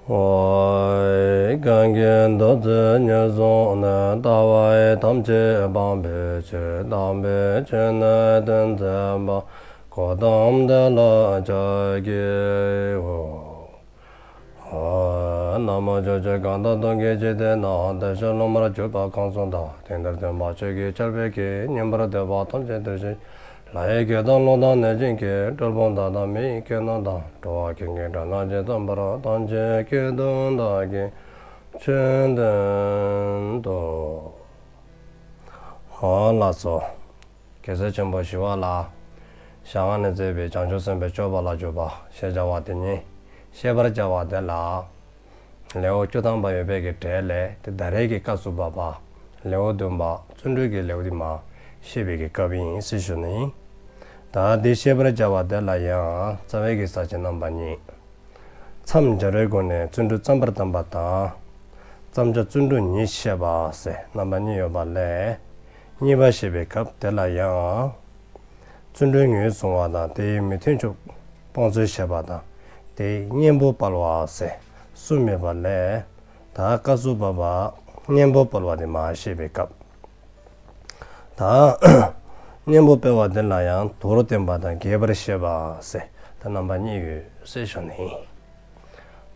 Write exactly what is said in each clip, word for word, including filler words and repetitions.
ཨོ། གང་གིས་ཐུགས་བརྩེ་ཉེར་བཟུང་ནས། ལྟ་བ་ཐམས་ཅད་སྤང་བའི་ཕྱིར། དམ་པའི་ཆོས་ནི་སྟོན་མཛད་པ། གཽ་ཏམ་དེ་ལ་ཕྱག་འཚལ་ལོ། ཨོ། ན་མོ། ཕྱོགས་བཅུ་གང་དག་སྟོང་གི་འཇིག་རྟེན་ན། བདེ་གཤེགས་སློབ་མར་གྱུར་པ་གང་སུ་དག། དེང་འདིར་སྟོན་པ་ཆོས་ཀྱི་ཆར་འབེབས་ཀྱིས། ཉན་པར་འདོད་པ་ཐམས་ཅད་འདིར་གཤེགས་ཤིག། ལྷ་ཡི་སྐད་དང་ཀླུ་དང་གནོད་སྦྱིན་སྐད། གྲུལ་བུམ་དག་དང་མི་ཡི་སྐད་རྣམས་དང་། འགྲོ་བ་ཀུན་གྱི་སྒྲ་རྣམས་ཇི་ཙམ་པར། ཐམས་ཅད་སྐད་དུ་བདག་གིས་ཆོས་བསྟན་ཏོ། ཨོ་ལགས་སོ། རྒྱལ་སྲས་ཆེན་པོ་ཞི་བ་ལྷའི་ཞལ་སྔ་ནས་མཛད་པའི་བྱང་ཆུབ་སེམས་དཔའི་སྤྱོད་པ་ལ་འཇུག་པ་ཞེས་བྱ་བ་དེ་ཉིད་བཤད་པར་བྱ་བ་དེ་ལ། ལེའུ་བཅུ་ཐམ་པ་ཡོད་པའི་གི་གྲས་ལས་དེ་ད་རེས་ཀྱི་སྐབས་སུ་བབ་པ་ལེའུ་བདུན་པ་བརྩོན་འགྲུས་ཀྱི་ལེའུ་དེ་མར་བཤད་པའི་གི་སྐབས་ཨིན་ཟེར་ཞུ་ནི། ད་དེ་བཤད་པར་བྱ་བ་དེ་ལ་ཡང་རྩ་བའི་གི་ས་བཅད་རྣམ་པ་གཉིས། མཚམས་སྦྱར་བའི་སྒོ་ནས་བརྩོན་འགྲུས་བརྩམ་པར་གདམས་པ་དང་། བརྩམ་བྱ་བརྩོན་འགྲུས་ཉིད་བཤད་པ་ཟེར་རྣམ་པ་གཉིས་ཡོད་པ་ལས། གཉིས་པ་བཤད་པའི་སྐབས་དེ་ལ་ཡང་། བརྩོན་འགྲུས་ངོས་བཟུང་བ་དང་དེའི་མི་མཐུན་ཕྱོགས་སྤོང་ཚུལ་བཤད་པ་དང་དེའི་གཉེན་པོ་སྤེལ་བ་ཟེར་གསུམ་ཡོད་པ་ལས། ད་སྐབས་སུ་བབ་པ་གཉེན་པོ་སྤེལ་བ་དེ་མར་བཤད་པའི་སྐབས། ད་གཉེན་པོ་སྤེལ་བ་དེ་ལ་ཡང་མདོར་བསྟན་པ་དང་རྒྱས་པར་བཤད་པ་ཟེར་ད་རྣམ་པ་གཉིས་ཡོད་ཟེར་ཞུ་ནི།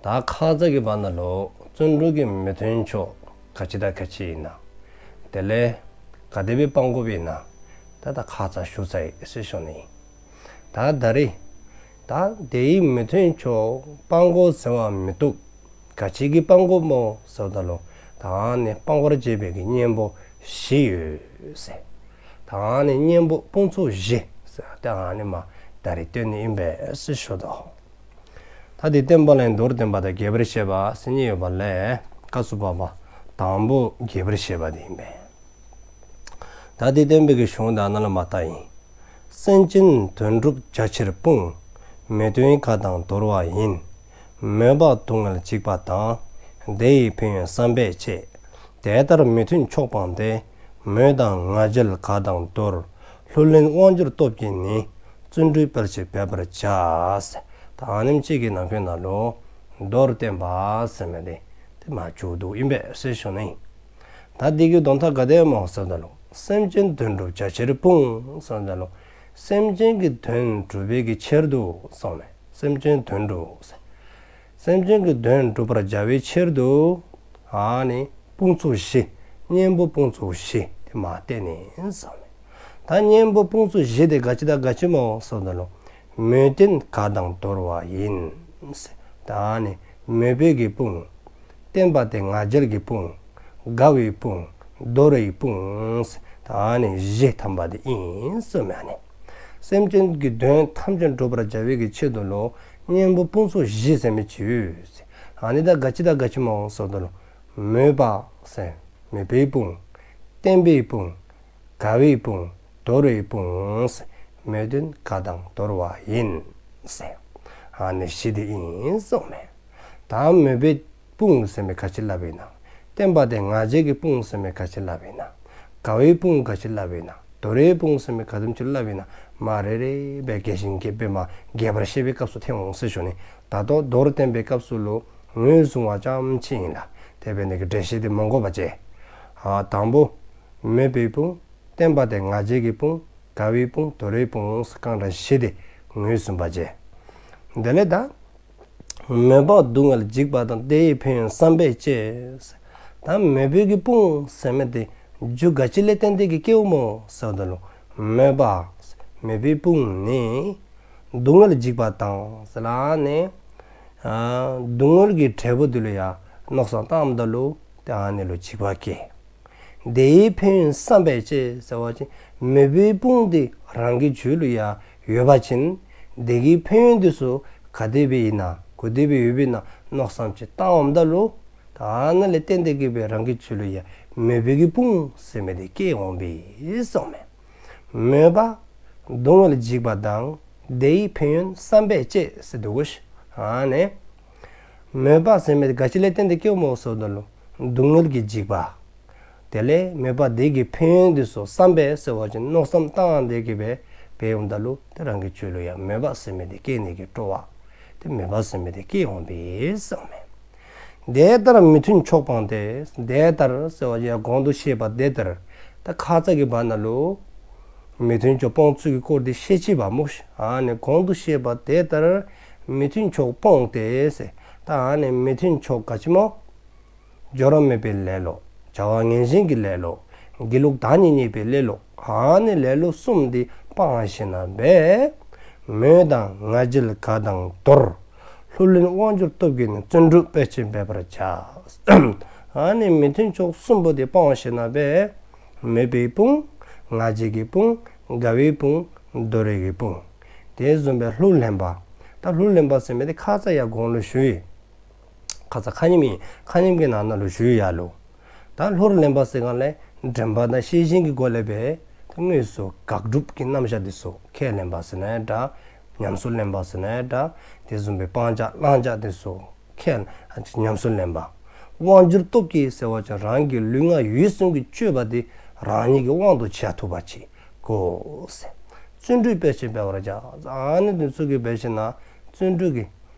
ད་ཁ་ཙ་གི་བར་ན་ལུ་བརྩོན་འགྲུས་ཀྱི་མི་མཐུན་ཕྱོགས་ག་ཅི་དང་ག་ཅི་ཨིན་ན། དེ་ལས་ག་དེ་སྦེ་སྤང་དགོཔ་ཨིན་ན། ད་ད་ཁ་ཙ་ཞུ་ཚར་ཡི་ཟེར་ཞུ་ནི། ད་ད་རེས་ད་དེའི་མི་མཐུན་ཕྱོགས་སྤང་དགོ་ཟེར་བ་མི་འདུག། ག་ཅི་གིས་སྤང་དགོཔ་སྨོ་ཟེརཝ་ད་ལུ། ད་ཨ་ནི་སྤང་བར་བྱེད་པའི་གི་གཉེན་པོ་བཞི་ཡོད་ཟེར། ད་ཨ་ནི་གཉེན་པོ་དཔུང་ཚོགས་བཞི་ཟེར་ད་ཨ་ནི་མར་ད་རེས་སྟོན་ནི་ཨིན་པས་ཟེར་ཞུ་དོ། ད་དེ་བསྟན་པ་ལ་མདོར་བསྟན་པ་དང་རྒྱས་པར་བཤད་པ་ཟེར་གཉིས་ཡོད་པ་ལས་སྐབས་སུ་བབ་པ་དང་པོ་རྒྱས་པར་བཤད་པ་དེ་ཨིན་པས། ད་དེ་བསྟན་པའི་གི་གཞུང་དེ་ཨ་ནཱ་ལས་མར་བལྟ་ཡི། སེམས་ཅན་དོན་གྲུབ་བྱ་ཕྱིར་དཔུང་། མི་མཐུན་དགའ་དང་དོར་བ་ཡིན། མོས་པ་སྡུག་བསྔལ་འཇིགས་པ་དང་། དེ་ཡི་ཕན་ཡོན་བསམ་པས་བཅད། དེ་ལྟར་མི་མཐུན་ཕྱོགས་སྤངས་ཏེ། མོས་དང་ང་རྒྱལ་དགའ་དང་དོར། ལྷུར་ལེན་དབང་བསྒྱུར་སྟོབས་ཀྱིས་ནི། བརྩོན་འགྲུས་སྤེལ་ཕྱིར་འབད་པར་བྱ། ད་ཨ་ནེམ་ཅིག་གི་ནང་འཁོད་ནང་ལུ་མདོར་བསྟན་པ་ཟེར་མི་དེ་དེ་མར་མཇུག་བསྡུཝ་ཨིན་པས་ཟེར་ཞུ་ནི། ད་འདི་གི་དོན་དག་ག་དེ་སྨོ་ཟེརཝ་ད་ལུ། སེམས་ཅན་དོན་གྲུབ་བྱ་ཕྱིར་དཔུང་ཟེརཝ་ད་ལུ། སེམས་ཅན་གྱི་དོན་སྒྲུབ་པའི་གི་ཕྱིར་དུ་གསུངས་མས། སེམས་ཅན་དོན་གྲུབ་ཟེར། སེམས་ཅན་གྱི་དོན་སྒྲུབ་པར་བྱ་བའི་ཕྱིར་དུ། ཨ་ནི་དཔུང་ཚོགས་བཞི། གཉེན་པོ་དཔུང་ཚོགས་བཞི་དེ་མར་བསྟན་ནི་ཨིན་གསུངས་མས། ད་གཉེན་པོ་དཔུང་ཚོགས་བཞི་དེ་ག་ཅི་དང་ག་ཅི་སྨོ་ཟེརཝ་ད་ལུ། མོས་ཏེ་དགའ་དང་དོར་བ་ཡིན། ད་ཨ་ནི་མོས་པའི་གི་དཔུང་། བསྟན་པ་དེ་ང་རྒྱལ་གྱི་དཔུང་། དགའ་བའི་དཔུང་། དོར་བའི་དཔུང་། ད་ཨ་ནི་བཞི་ཐམ་པ་དེ་ཨིན་གསུངས་མས་ཨ་ནི། སེམས་ཅན་གྱི་དོན་ཐམས་ཅད་སྒྲུབ་པར་བྱ་བའི་གི་ཆེད་དུ་ལུ། གཉེན་པོ་དཔུང་ཚོགས་བཞི་ཟེར་མི་ཅིག་ཡོད། ཨ་ནི་ད་ག་ཅི་དང་ག་ཅི་སྨོ་ཟེརཝ་ད་ལུ། མོས་པ་ཟེར་མོས་པའི་དཔུང་། བསྟན་པའི་དཔུང་། དགའ་བའི་དཔུང་། དོར་བའི་དཔུང་། མོས་ཏེ་དགའ་དང་དོར་བ་ཡིན། ཟེར་ཨ་ནི་བཞི་དེ་ཨིན་གསུངས་མས། ད་མོས་པའི་དཔུང་ཟེར་མི་ག་ཅི་སླབ་ཨིན་ན། བསྟན་པ་དེ་ང་རྒྱལ་གྱི་དཔུང་ཟེར་མི་ག་ཅི་སླབ་ཨིན་ན། དགའ་བའི་དཔུང་ག་ཅི་སླབ་ཨིན་ན། དོར་བའི་དཔུང་ཟེར་མི་ག་དེམ་ཅིག་སླབ་ཨིན་ན། མར་རེ་རེ་སྦེ་རྒྱས་ཤིང་རྒྱས་པའི་མར་རྒྱས་པར་བཤད་པའི་སྐབས་སུ་ཐོན་འོང་ཟེར་ཞུ་ནི། ད་ལྟོ་མདོར་བསྟན་པའི་སྐབས་སུ་ལུ་ངོས་བཟུང་བ་ཙམ་ཅིག་ཨིན་ལགས། དེ་འབད་ནི་གི་འགྲེལ་བཤད་དེ་མ་དགོ་པ་བྱས། ཨ་དང་པོ། མོས་པའི་དཔུང་། བསྟན་པ་དེ་ང་རྒྱལ་གྱི་དཔུང་། དགའ་བའི་དཔུང་། དོར་བའི་དཔུང་། རྐང་གྲངས་བཞི་དེ་ངོས་བཟུང་བ་བྱས། དེ་ལས་ད། མོས་པ་སྡུག་བསྔལ་འཇིགས་པ་དང་། དེ་ཡི་ཕན་ཡོན་བསམ་པས་བཅད། ད་མོས་པའི་གི་དཔུང་ཟེར་མི་དེ་རྒྱུ་ག་ཅི་ལས་བརྟེན་ཏེ་གི་སྐྱེཝ་སྨོ་ཟེརཝ་ད་ལུ། མོས་པ། མོས་པའི་དཔུང་ནི་སྡུག་བསྔལ་འཇིགས་པ་དང་ཟེར་ཨ་ནི། ཨ་སྡུག་བསྔལ་གྱི་འབྲས་བུ་དེ་ལུ་ཡང་མནོ་བསམ་བཏངམ་ད་ལུ་ཏེ་ཨ་ནི་ལུ་འཇིགས་པ་སྐྱེ། དེ་ཡི་ཕན་ཡོན་བསམ་པས་བཅད་ཟེར་བ་ཅིན་མོས་པའི་དཔུང་དེ་རང་གི་རྒྱུད་ལུ་ཡང་ཡོད་པ་ཅིན་དེ་གི་ཕན་ཡོན་དེ་ཚུ་ག་དེ་སྦེ་ཨིན་ན་ག་དེ་སྦེ་ཡོདཔ་ཨིན་ན་མནོ་བསམ་ཅིག་བཏངམ་ད་ལུ་ད་ཨ་ནི་ལས་བརྟེན་ཏེ་གི་སྦེ་རང་གི་རྒྱུད་ལུ་ཡང་མོས་པའི་གི་དཔུང་ཟེར་མི་དེ་སྐྱེ་འོང་པས་གསུངས་མས། མོས་པ་སྡུག་བསྔལ་འཇིགས་པ་དང་། དེ་ཡི་ཕན་ཡོན་བསམ་པས་བཅད་ཟེར་འདུག་གོ་ཤིག། ཨ་ནི་མོས་པ་ཟེར་མི་དེ་ག་ཅི་ལས་བརྟེན་ཏེ་སྐྱེཝ་སྨོ་ཟེརཝ་ད་ལུ་སྡུག་བསྔལ་གྱི་འཇིགས་པ། དེ་ལས་མོས་པ་དེ་གི་ཕན་ཡོན་དེ་ཚུ་བསམ་པས་ཟེར་བ་ཅིན་མནོ་བསམ་བཏང་སྟེ་གི་སྦེ་འབདཝ་ད་ལུ་ཏེ་རང་གི་རྒྱུད་ལུ་ཡང་མོས་པ་ཟེར་མི་དེ་སྐྱེ་ནི་གི་སྤྲོ་བ། ཏེ་མོས་པ་ཟེར་མི་དེ་སྐྱེ་འོང་པས་གསུངས་མས། དེ་ལྟར་མི་མཐུན་ཕྱོགས་སྤངས་ཏེ། དེ་ལྟར་ཟེརཝ་ཅིག་ཡ་གོང་དུ་བཤད་པ་དེ་ལྟར། ད་ཁ་ཙ་གི་བར་ན་ལུ་མི་མཐུན་ཕྱོགས་སྤོང་ཚུལ་གྱི་སྐོར་དེ་བཤད་ཅི་པ་སྨོ་ཤིག། ཨ་ནི་གོང་དུ་བཤད་པ་དེ་ལྟར་མི་མཐུན་ཕྱོགས་སྤོང་སྟེ་ཟེར། ད་ཨ་ནི་མི་མཐུན་ཕྱོགས་ག་ཅི་སྨོ། སྦྱོར་བ་མེད་པའི་ལེ་ལོ། བྱ་བ་ངན་ཞེན་གྱི་ལེ་ལོ། སྒྱིད་ལུག་བདག་ཉིད་བརྙས་པའི་ལེ་ལོ། ཨ་ནི་ལེ་ལོ་གསུམ་དེ་སྤང་ཞིནམ་ལས། མོས་དང་ང་རྒྱལ་དགའ་དང་འདོར། ལྷུར་ལེན་དབང་བསྒྱུར་སྟོབས་ཀྱིས་ནི། བརྩོན་འགྲུས་སྤེལ་ཕྱིར་འབད་པར་བྱ། ཨ་ནི་མི་མཐུན་ཕྱོགས་གསུམ་པོ་དེ་སྤང་ཞིནམ་ལས། མོས་པའི་དཔུང་། ང་རྒྱལ་གྱི་དཔུང་། དགའ་བའི་དཔུང་། འདོར་བའི་གི་དཔུང་། དེ་བཟུམ་སྦེ་ལྷུར་ལེན་པ། ད་ལྷུར་ལེན་པ་ཟེར་མི་དེ་ཁ་ཙ་ཡ་གོང་ལུ་ཞུ་ཡི། ཁ་ཙ་ཁ་ཉིནམ་ཨིན། ཁ་ཉིནམ་གི་ནང་ན་ལུ་ཞུ་ཡི་ཡ་ལུ། ད་ལྷུར་ལེན་པ་ཟེར་གང་ལས་དྲན་པ་དང་ཤེས་བཞིན་གྱི་སྒོ་ལས་སྦེ་ད་དངོས་སུ་དགག་སྒྲུབ་ཀྱི་རྣམ་གཞག་དེ་ཚུ་ཁས་ལེན་པ་ཟེར་ན་འདྲ། ཉམས་སུ་ལེན་པ་ཟེར་ན་འདྲ། དེ་བཟུམ་སྦེ་སྤང་བྱ་བླང་བྱ་དེ་ཚུ་ཁས་ཉམས་སུ་ལེན་པ། དབང་བསྒྱུར་སྟོབས་ཀྱིས་ཟེརཝ་ཅིག་རང་གི་ལུས་ངག་ཡིད་གསུམ་གྱི་སྤྱོད་པ་དེ་རང་ཉིད་ཀྱི་དབང་དུ་བྱ་ཐུབ་པ་ཅིག་དགོ་ཟེར། བརྩོན་འགྲུས་སྤེལ་ཕྱིར་འབད་པར་བྱ། ཨ་ནི་དེ་ཚུ་གིས་འབད་ཞིནམ་ལས་བརྩོན་འགྲུས་ཀྱི་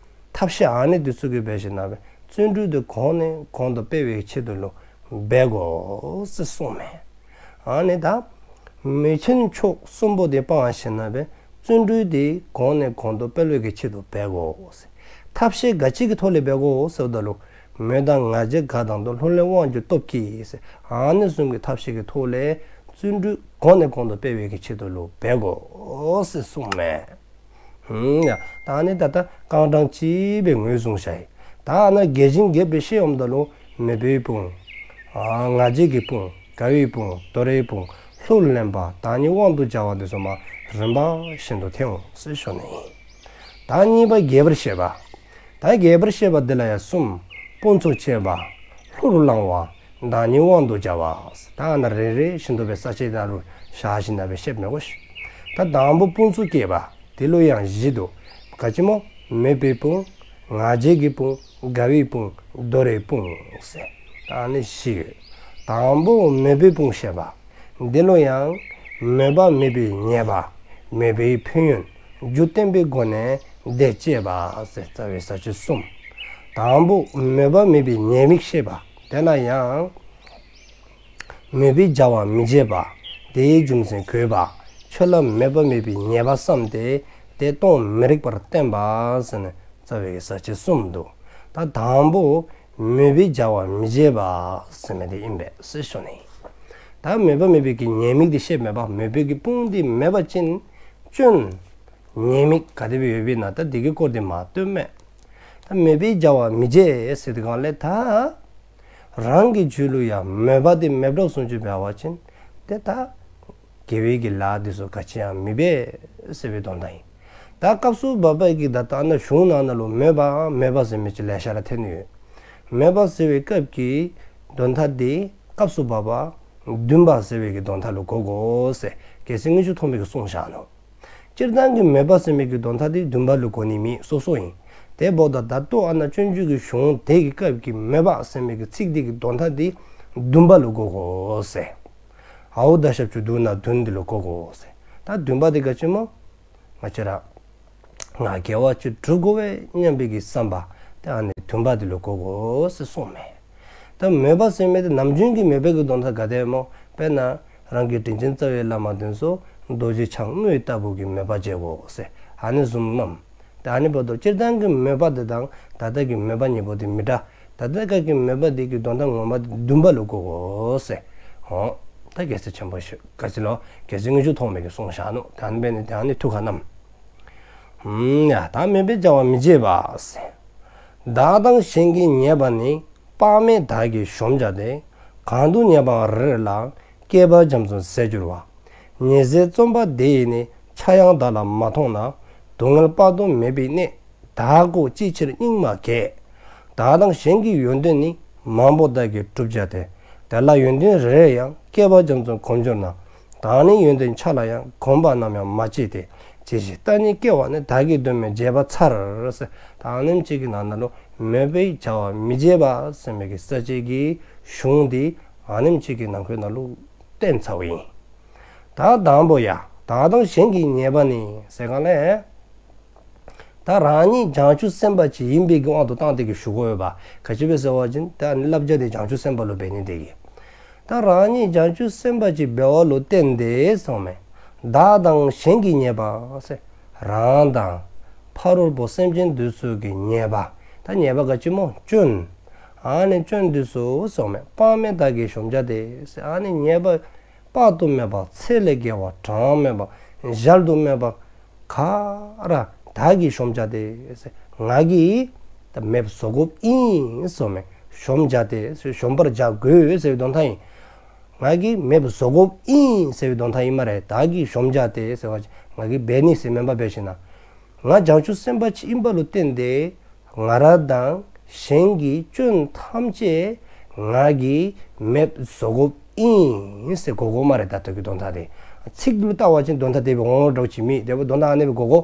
ཐབས་ཤེས་ཨ་ནི་དེ་ཚུ་གིས་འབད་ཞིནམ་ལས་བརྩོན་འགྲུས་དེ་གོང་ནས་གོང་དུ་སྤེལ་བའི་ཆེད་དུ་ལུ་འབད་དགོ་ཟེར་གསུངསམ་མས། ཨ་ནི་ད་མི་མཐུན་ཕྱོགས་གསུམ་པོ་དེ་སྤང་ཞིནམ་ལས་བརྩོན་འགྲུས་དེ་གོང་ནས་གོང་དུ་སྤེལ་བའི་གི་ཆེད་དུ་འབད་དགོ་ཟེར། ཐབས་ཤེས་ག་ཅི་གི་ཐོག་ལས་འབད་དགོ་ཟེརཝ་ད་ལུ་མོས་དང་ང་རྒྱལ་དགའ་དང་འདོར། ལྷུར་ལེན་དབང་བསྒྱུར་སྟོབས་ཀྱིས་ཟེར། ཨ་ནི་གསུམ་གྱི་ཐབས་ཤེས་ཀྱི་ཐོག་ལས་བརྩོན་འགྲུས་གོང་ནས་གོང་དུ་སྤེལ་བའི་གི་ཆེད་དུ་ལུ་འབད་དགོ་ཟེར་གསུངསམ་མས། ཧུམ་ཡ། ད་ཨ་ནི་ད་ལྟ་རྐང་གྲངས་གཅིག་སྦེ་ངོས་བཟུང་བཞག་ཡི། ད་ཨ་ནཱ་རྒྱས་ཤིང་རྒྱསཔ་སྦེ་བཤད་འོངམ་ད་ལུ་མོས་པའི་དཔུང་། ཨ་ང་རྒྱལ་གྱི་དཔུང་། དགའ་བའི་དཔུང་། འདོར་བའི་དཔུང་། ལྷུར་ལེན་པ། བདག་ཉིད་དབང་དུ་བྱ་བ་དེ་ཚུ་མར་རིམ་པ་བཞིན་དུ་ཐོན་འོང་ཟེར་ཞུ་ནི་ཨིན། ད་གཉིས་པ་རྒྱས་པར་བཤད་པ། ད་རྒྱས་པར་བཤད་པ་འདི་ལ་ཡང་གསུམ། ཕུན་ཚོགས་བཅས་པ། ལྷུར་བླང་བ། བདག་ཉིད་དབང་དུ་བྱ་བ། ད་ཨ་ནཱ་རེ་རེ་བཞིན་དུ་སྦེ་ས་བཅད་ནང་ལུ་བཞག་ཞིནམ་ལས་སྦེ་བཤདཔ་མས་གོ་ཤིག། ད་དང་པོ་ཕུན་ཚོགས་བསྐྱེད་པ། དེ་ལུ་ཡང་བཞི་འདུག། ག་ཅི་སྨོ། མོས་པའི་དཔུང་། ང་རྒྱལ་གྱི་དཔུང་། དགའ་བའི་དཔུང་། འདོར་བའི་དཔུང་ཟེར། ད་ཨ་ནི་བཞི་ཡོད། དང་པོ་མོས་པའི་དཔུང་བཤད་པ། འདི་ལུ་ཡང་མོས་པ་མེད་པའི་ཉེས་པ། མོས་པའི་ཕན་ཡོན། རྒྱུ་བསྟན་པའི་སྒོ་ནས་དེ་བསྐྱེད་པ་ཟེར་རྩ་བའི་ས་བཅད་གསུམ། དང་པོ་མོས་པ་མེད་པའི་ཉེས་དམིགས་བཤད་པ། དེ་ལ་ཡང་མོས་པས་བྱ་བ་མི་བྱེད་པ། དེའི་རྒྱུ་མཚན་གོས་པ། ཆོས་ལ་མོས་པ་མེད་པའི་ཉེས་པ་བསམས་ཏེ་དེ་གཏོང་མི་རིགས་པར་བསྟན་པ་ཟེར་ནི་རྩ་བའི་ས་བཅད་གསུམ་འདུག། ད་དང་པོ་མོས་པས་བྱ་བ་མི་བྱེད་པ་ཟེར་མི་དེ་ཨིན་པས་ཟེར་ཞུ་ནི། ད་མོས་པ་མེད་པའི་གི་ཉེས་དམིགས་དེ་བཤདཔ་མས་པ། མོས་པའི་གི་དཔུང་དེ་མེད་པ་ཅིན་སྐྱོན་ཉེས་དམིགས་ག་དེ་སྦེ་ཡོདཔ་ཨིན་ན་ད་དེ་གི་སྐོར་དེ་མར་སྟོནམ་མས། ད་མོས་པས་བྱ་བ་མི་བྱེད་ཟེར་དེ་གང་ལས་ད་རང་གི་རྒྱུད་ལུ་ཡང་མོས་པ་དེ་མེདཔ་བཟུམ་ཅིག་འབད་བ་ཅིན་དེ་ད་དགེ་བའི་གི་ལཱ་དེ་ཚུ་ག་ཅི་ཡང་མི་འབད་ཟེར་བའི་དོན་དག་ཨིན། ད་སྐབས་སུ་བབ་པའི་གི་ད་ལྟ་ཨ་ནཱ་གཞུང་ནང་ན་ལུ་མོས་པ་མོས་པ་ཟེར་མི་ཅིག་ལེ་ཤ་ར་ཐོན་ནི་ཡོད། མོས་པ་ཟེར་བའི་སྐབས་ཀྱི་དོན་དག་དེ་སྐབས་སུ་བབ་པ་འདུན་པ་ཟེར་བའི་གི་དོན་དག་ལུ་གོ་དགོ་ཟེར་རྒྱལ་སྲས་དངུལ་ཆུ་ཐོགས་མེད་ཀྱིས་གསུངས་བཞག་ནུག། སྤྱིར་བཏང་གི་མོས་པ་ཟེར་མི་གི་དོན་དག་དེ་འདུན་པ་ལུ་གོ་ནི་མེད་སོ་སོ་ཨིན། དེ་འབདཝ་ད་ད་ལྟོ་ཨ་ནཱ་སྤྱོད་འཇུག་གི་གཞུང་དེ་གི་སྐབས་ཀྱི་མོས་པ་ཟེར་མི་གི་ཚིག་དེ་གི་དོན་དག་དེ་འདུན་པ་ལུ་གོ་དགོ་ཟེར། ཨའོ་ད་ཞབས་ཀྱུ་བསྡུ་ན་འདུན་དེ་ལུ་གོ་དགོ་ཟེར། ད་འདུན་པ་དེ་ག་ཅི་སྨོ། ང་བཅས་ར་ང་དགེ་བ་ཅིག་སྒྲུབ་དགོ་པས་སྙམ་པའི་གི་བསམ་པ་དེ་ཨ་ནི་འདུན་པ་དེ་ལུ་གོ་དགོ་ཟེར་གསུངསམ་མས། ད་མོས་པ་ཟེར་མི་དེ་ནམ་རྒྱུན་གྱི་མོས་པའི་གི་དོན་དག་ག་དེ་སྨོ། དཔེར་ན་རང་གི་དྲིན་ཅན་རྩ་བའི་བླ་མ་དེ་ཚུ་རྡོ་རྗེ་འཆང་དངོས་ལྟ་བུ་གི་མོས་པ་བྱེད་དགོ་ཟེར་ཨ་ནི་བཟུམ་སྨོ། ད་ཨ་ནི་འབདཝ་ད་སྤྱིར་བཏང་གི་མོས་པ་དེ་དང་ད་ལྟ་གི་མོས་པ་གཉིས་པོ་དེ་མི་འདྲ། ད་ལྟ་ག་གི་མོས་པ་དེ་གི་དོན་དག་ངོ་མ་དེ་འདུན་པ་ལུ་གོ་དགོ་ཟེར། འོ་ད་རྒྱལ་སྲས་ཆེན་པོ་ཞིག་ག་ཅི་ལོ་རྒྱལ་སྲས་དངུལ་ཆུ་ཐོགས་མེད་ཀྱིས་གསུངས་བཞག་ནུག། ད་ཨ་ནི་འབད་ནི་དེ་ཨ་ནི་ཐུགས་ཁར་བསྣམས། ཨུམ་ཡ། ད་མོས་པས་བྱ་བ་མི་བྱེད་པ་ཟེར། བདག་དང་གཞན་གྱི་ཉེས་པ་ནི། དཔག་མེད་བདག་གིས་གཞོམ་བྱ་སྟེ། གང་དུ་ཉེས་པའང་རེ་རེ་ལ། བསྐལ་པ་རྒྱ་མཚོ་ཟད་འགྱུར་བ། ཉེས་ཟད་རྩོམ་པ་དེ་ཡི་ནི། ཆགས་ཡང་བདག་ལ་མ་མཐོང་ན། སྡུག་བསྔལ་དཔག་ཏུ་མེད་པའི་གནས། བདག་གོ་ཅིའི་ཕྱིར་སྙིང་མ་གས། བདག་དང་གཞན་གྱི་ཡོན་ཏན་ནི། མང་པོ་བདག་གིས་བསྒྲུབས་བྱས་ཏེ། དེ་ལ་ཡོན་ཏན་རེ་རེ་ཡང་། བསྐལ་པ་རྒྱ་མཚོར་གོམས་འགྱུར་ན། བདག་ནི་ཡོན་ཏན་ཆ་ལ་ཡང་། གོམས་པ་ནམ་ཡང་མ་སྐྱེས་ཏེ། ཇི་ཞིག་ལྟར་ནི་སྐྱེ་བ་ནི། བདག་གིས་དོན་མེད་བྱས་པ་མཚར་ཟེར། ད་ཨ་ནེམ་ཅིག་གི་ནང་ན་ལུ་མོས་པས་བྱ་བ་མི་བྱེད་པ་ཟེར་མི་གི་ས་བཅད་ཀྱི་གཞུང་འདི་ཨ་ནེམ་ཅིག་གི་ནང་འཁོད་ན་ལུ་བསྟན་ཚརཝ་ཨིན། ད་དང་པོ་ཡ། བདག་དང་གཞན་གྱི་ཉེས་པ་ནི་ཟེར་གང་ལས། ད་རང་ཉིད་བྱང་ཆུབ་སེམས་དཔའ་ཅིག་ཨིན་པའི་གི་དབང་དུ་བཏང་སྟེ་གི་ཞུ་དགོ་ཡོདཔ། ག་ཅི་སྦེ་ཟེར་བ་ཅིན་ད་ཨ་ནི་བསླབ་བྱ་དེ་བྱང་ཆུབ་སེམས་དཔའ་ལུ་འབད་ནི་དེ་གིས། ད་རང་ཉིད་བྱང་ཆུབ་སེམས་དཔའ་ཅིག་འབདཝ་ལུ་བརྟེན་ཏེ་གསུངམ་མས། བདག་དང་གཞན་གྱི་ཉེས་པ་ཟེར། རང་དང་ཕ་རོལ་པོ་སེམས་ཅན་དེ་ཚུ་གི་ཉེས་པ། ད་ཉེས་པ་ག་ཅི་སྨོ། སྐྱོན། ཨ་ནི་སྐྱོན་དེ་ཚུ་གསུངམ་མས། དཔག་མེད་བདག་གིས་གཞོམ་བྱ་སྟེ་ཟེར། ཨ་ནི་ཉེས་པ་དཔག་ཏུ་མེད་པ་ཚད་ལས་བརྒལ་བ་གྲངས་མེད་པ་གཞལ་དུ་མེད་པ་ག་ར་བདག་གིས་གཞོམ་བྱ་སྟེ་ཟེར། ང་གིས་ད་མེདཔ་བཟོ་དགོཔ་ཨིན་གསུངམ་མས། གཞོམ་བྱ་སྟེ་ཟེར་གཞོམ་པར་བྱ་དགོས་ཟེར་བའི་དོན་དག་ཨིན། ང་གིས་མེདཔ་བཟོ་དགོཔ་ཨིན་ཟེར་བའི་དོན་དག་ཨིན་སྨ་རེ། བདག་གིས་གཞོམ་བྱ་སྟེ་ཟེར་བ་ཅིན་ང་གིས་འབད་ནི་ཟེར་མེན་པར་འབད་ཞིནམ་ལས། ང་བྱང་ཆུབ་སེམས་དཔའ་ཅིག་ཨིནམ་ལུ་བརྟེན་ཏེ་ང་ར་དང་གཞན་གྱི་སྐྱོན་ཐམས་ཅད་ང་གིས་མེདཔ་བཟོ་དགོཔ་ཨིན་ཟེར་གོ་དགོ་སྨ་རེ། ད་ལྟོ་གི་དོན་དག་དེ་ཚིག་ལུ་བལྟ་བ་ཅིན་དོན་དག་དེ་སྦེ་འོང་འགྱོཝ་ཅིག་མེད། དེ་འབདཝ་དོན་དག་ཨ་ནི་སྦེ་གོ་དགོ།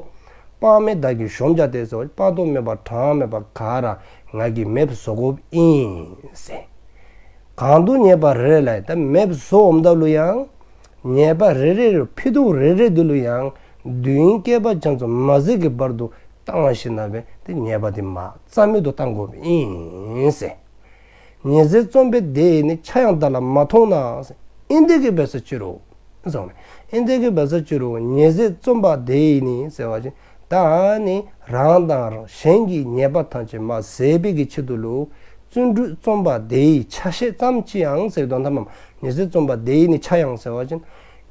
དཔག་མེད་བདག་གིས་གཞོམ་བྱ་སྟེ་ཟེར་བ་ཅིན་དཔག་ཏུ་མེད་པ་གྲངས་མེད་པ་ག་ར་ང་གིས་མེདཔ་བཟོ་དགོཔ་ཨིན་ཟེར། གང་དུ་ཉེས་པ་རེ་རེ་ལའང་། ད་མེདཔ་བཟོ་འོངམ་ད་ལུ་ཡང་ཉེས་པ་རེ་རེ་རུ་ཕྱེད་དོ་རེ་རེ་དེ་ལུ་ཡང་དུས་ཡུན་བསྐལ་པ་རྒྱ་མཚོ་མ་ཟད་ཀྱི་བར་དུ་བཏང་ཞིནམ་ལས་དེ་ཉེས་པ་དེ་མ་རྩ་མེད་དུ་བཏང་དགོཔ་ཨིན་ཟེར། ཉེས་ཟད་རྩོམ་པ་དེ་ཡིས་ནི། ཆ་ཡང་བདག་ལ་མ་མཐོང་ན་ཟེར། ཨིན་དེ་གི་འབད་ས་ཅི་རུང་ཟེར། ཨིན་དེ་གི་འབད་ས་ཅི་རུང་ཉེས་ཟད་རྩོམ་པ་དེ་ཡིས་ནི་ཟེར་བ་ཅིན་ད་ཨ་ནི་རང་དང་གཞན་གྱི་ཉེས་པ་ཐམས་ཅད་མ་ཟད་པའི་གི་ཆེད་དུ་ལུ་བརྩོན་འགྲུས་རྩོམ་པ་དེ་ཡི་ཆ་ཤས་ཙམ་ཅིག་ཡང་ཟེར་བའི་དོན་དག་མས། ཉེས་ཟད་རྩོམ་པ་དེ་ཡིས་ནི། ཆ་ཡང་ཟེར་བ་ཅིན་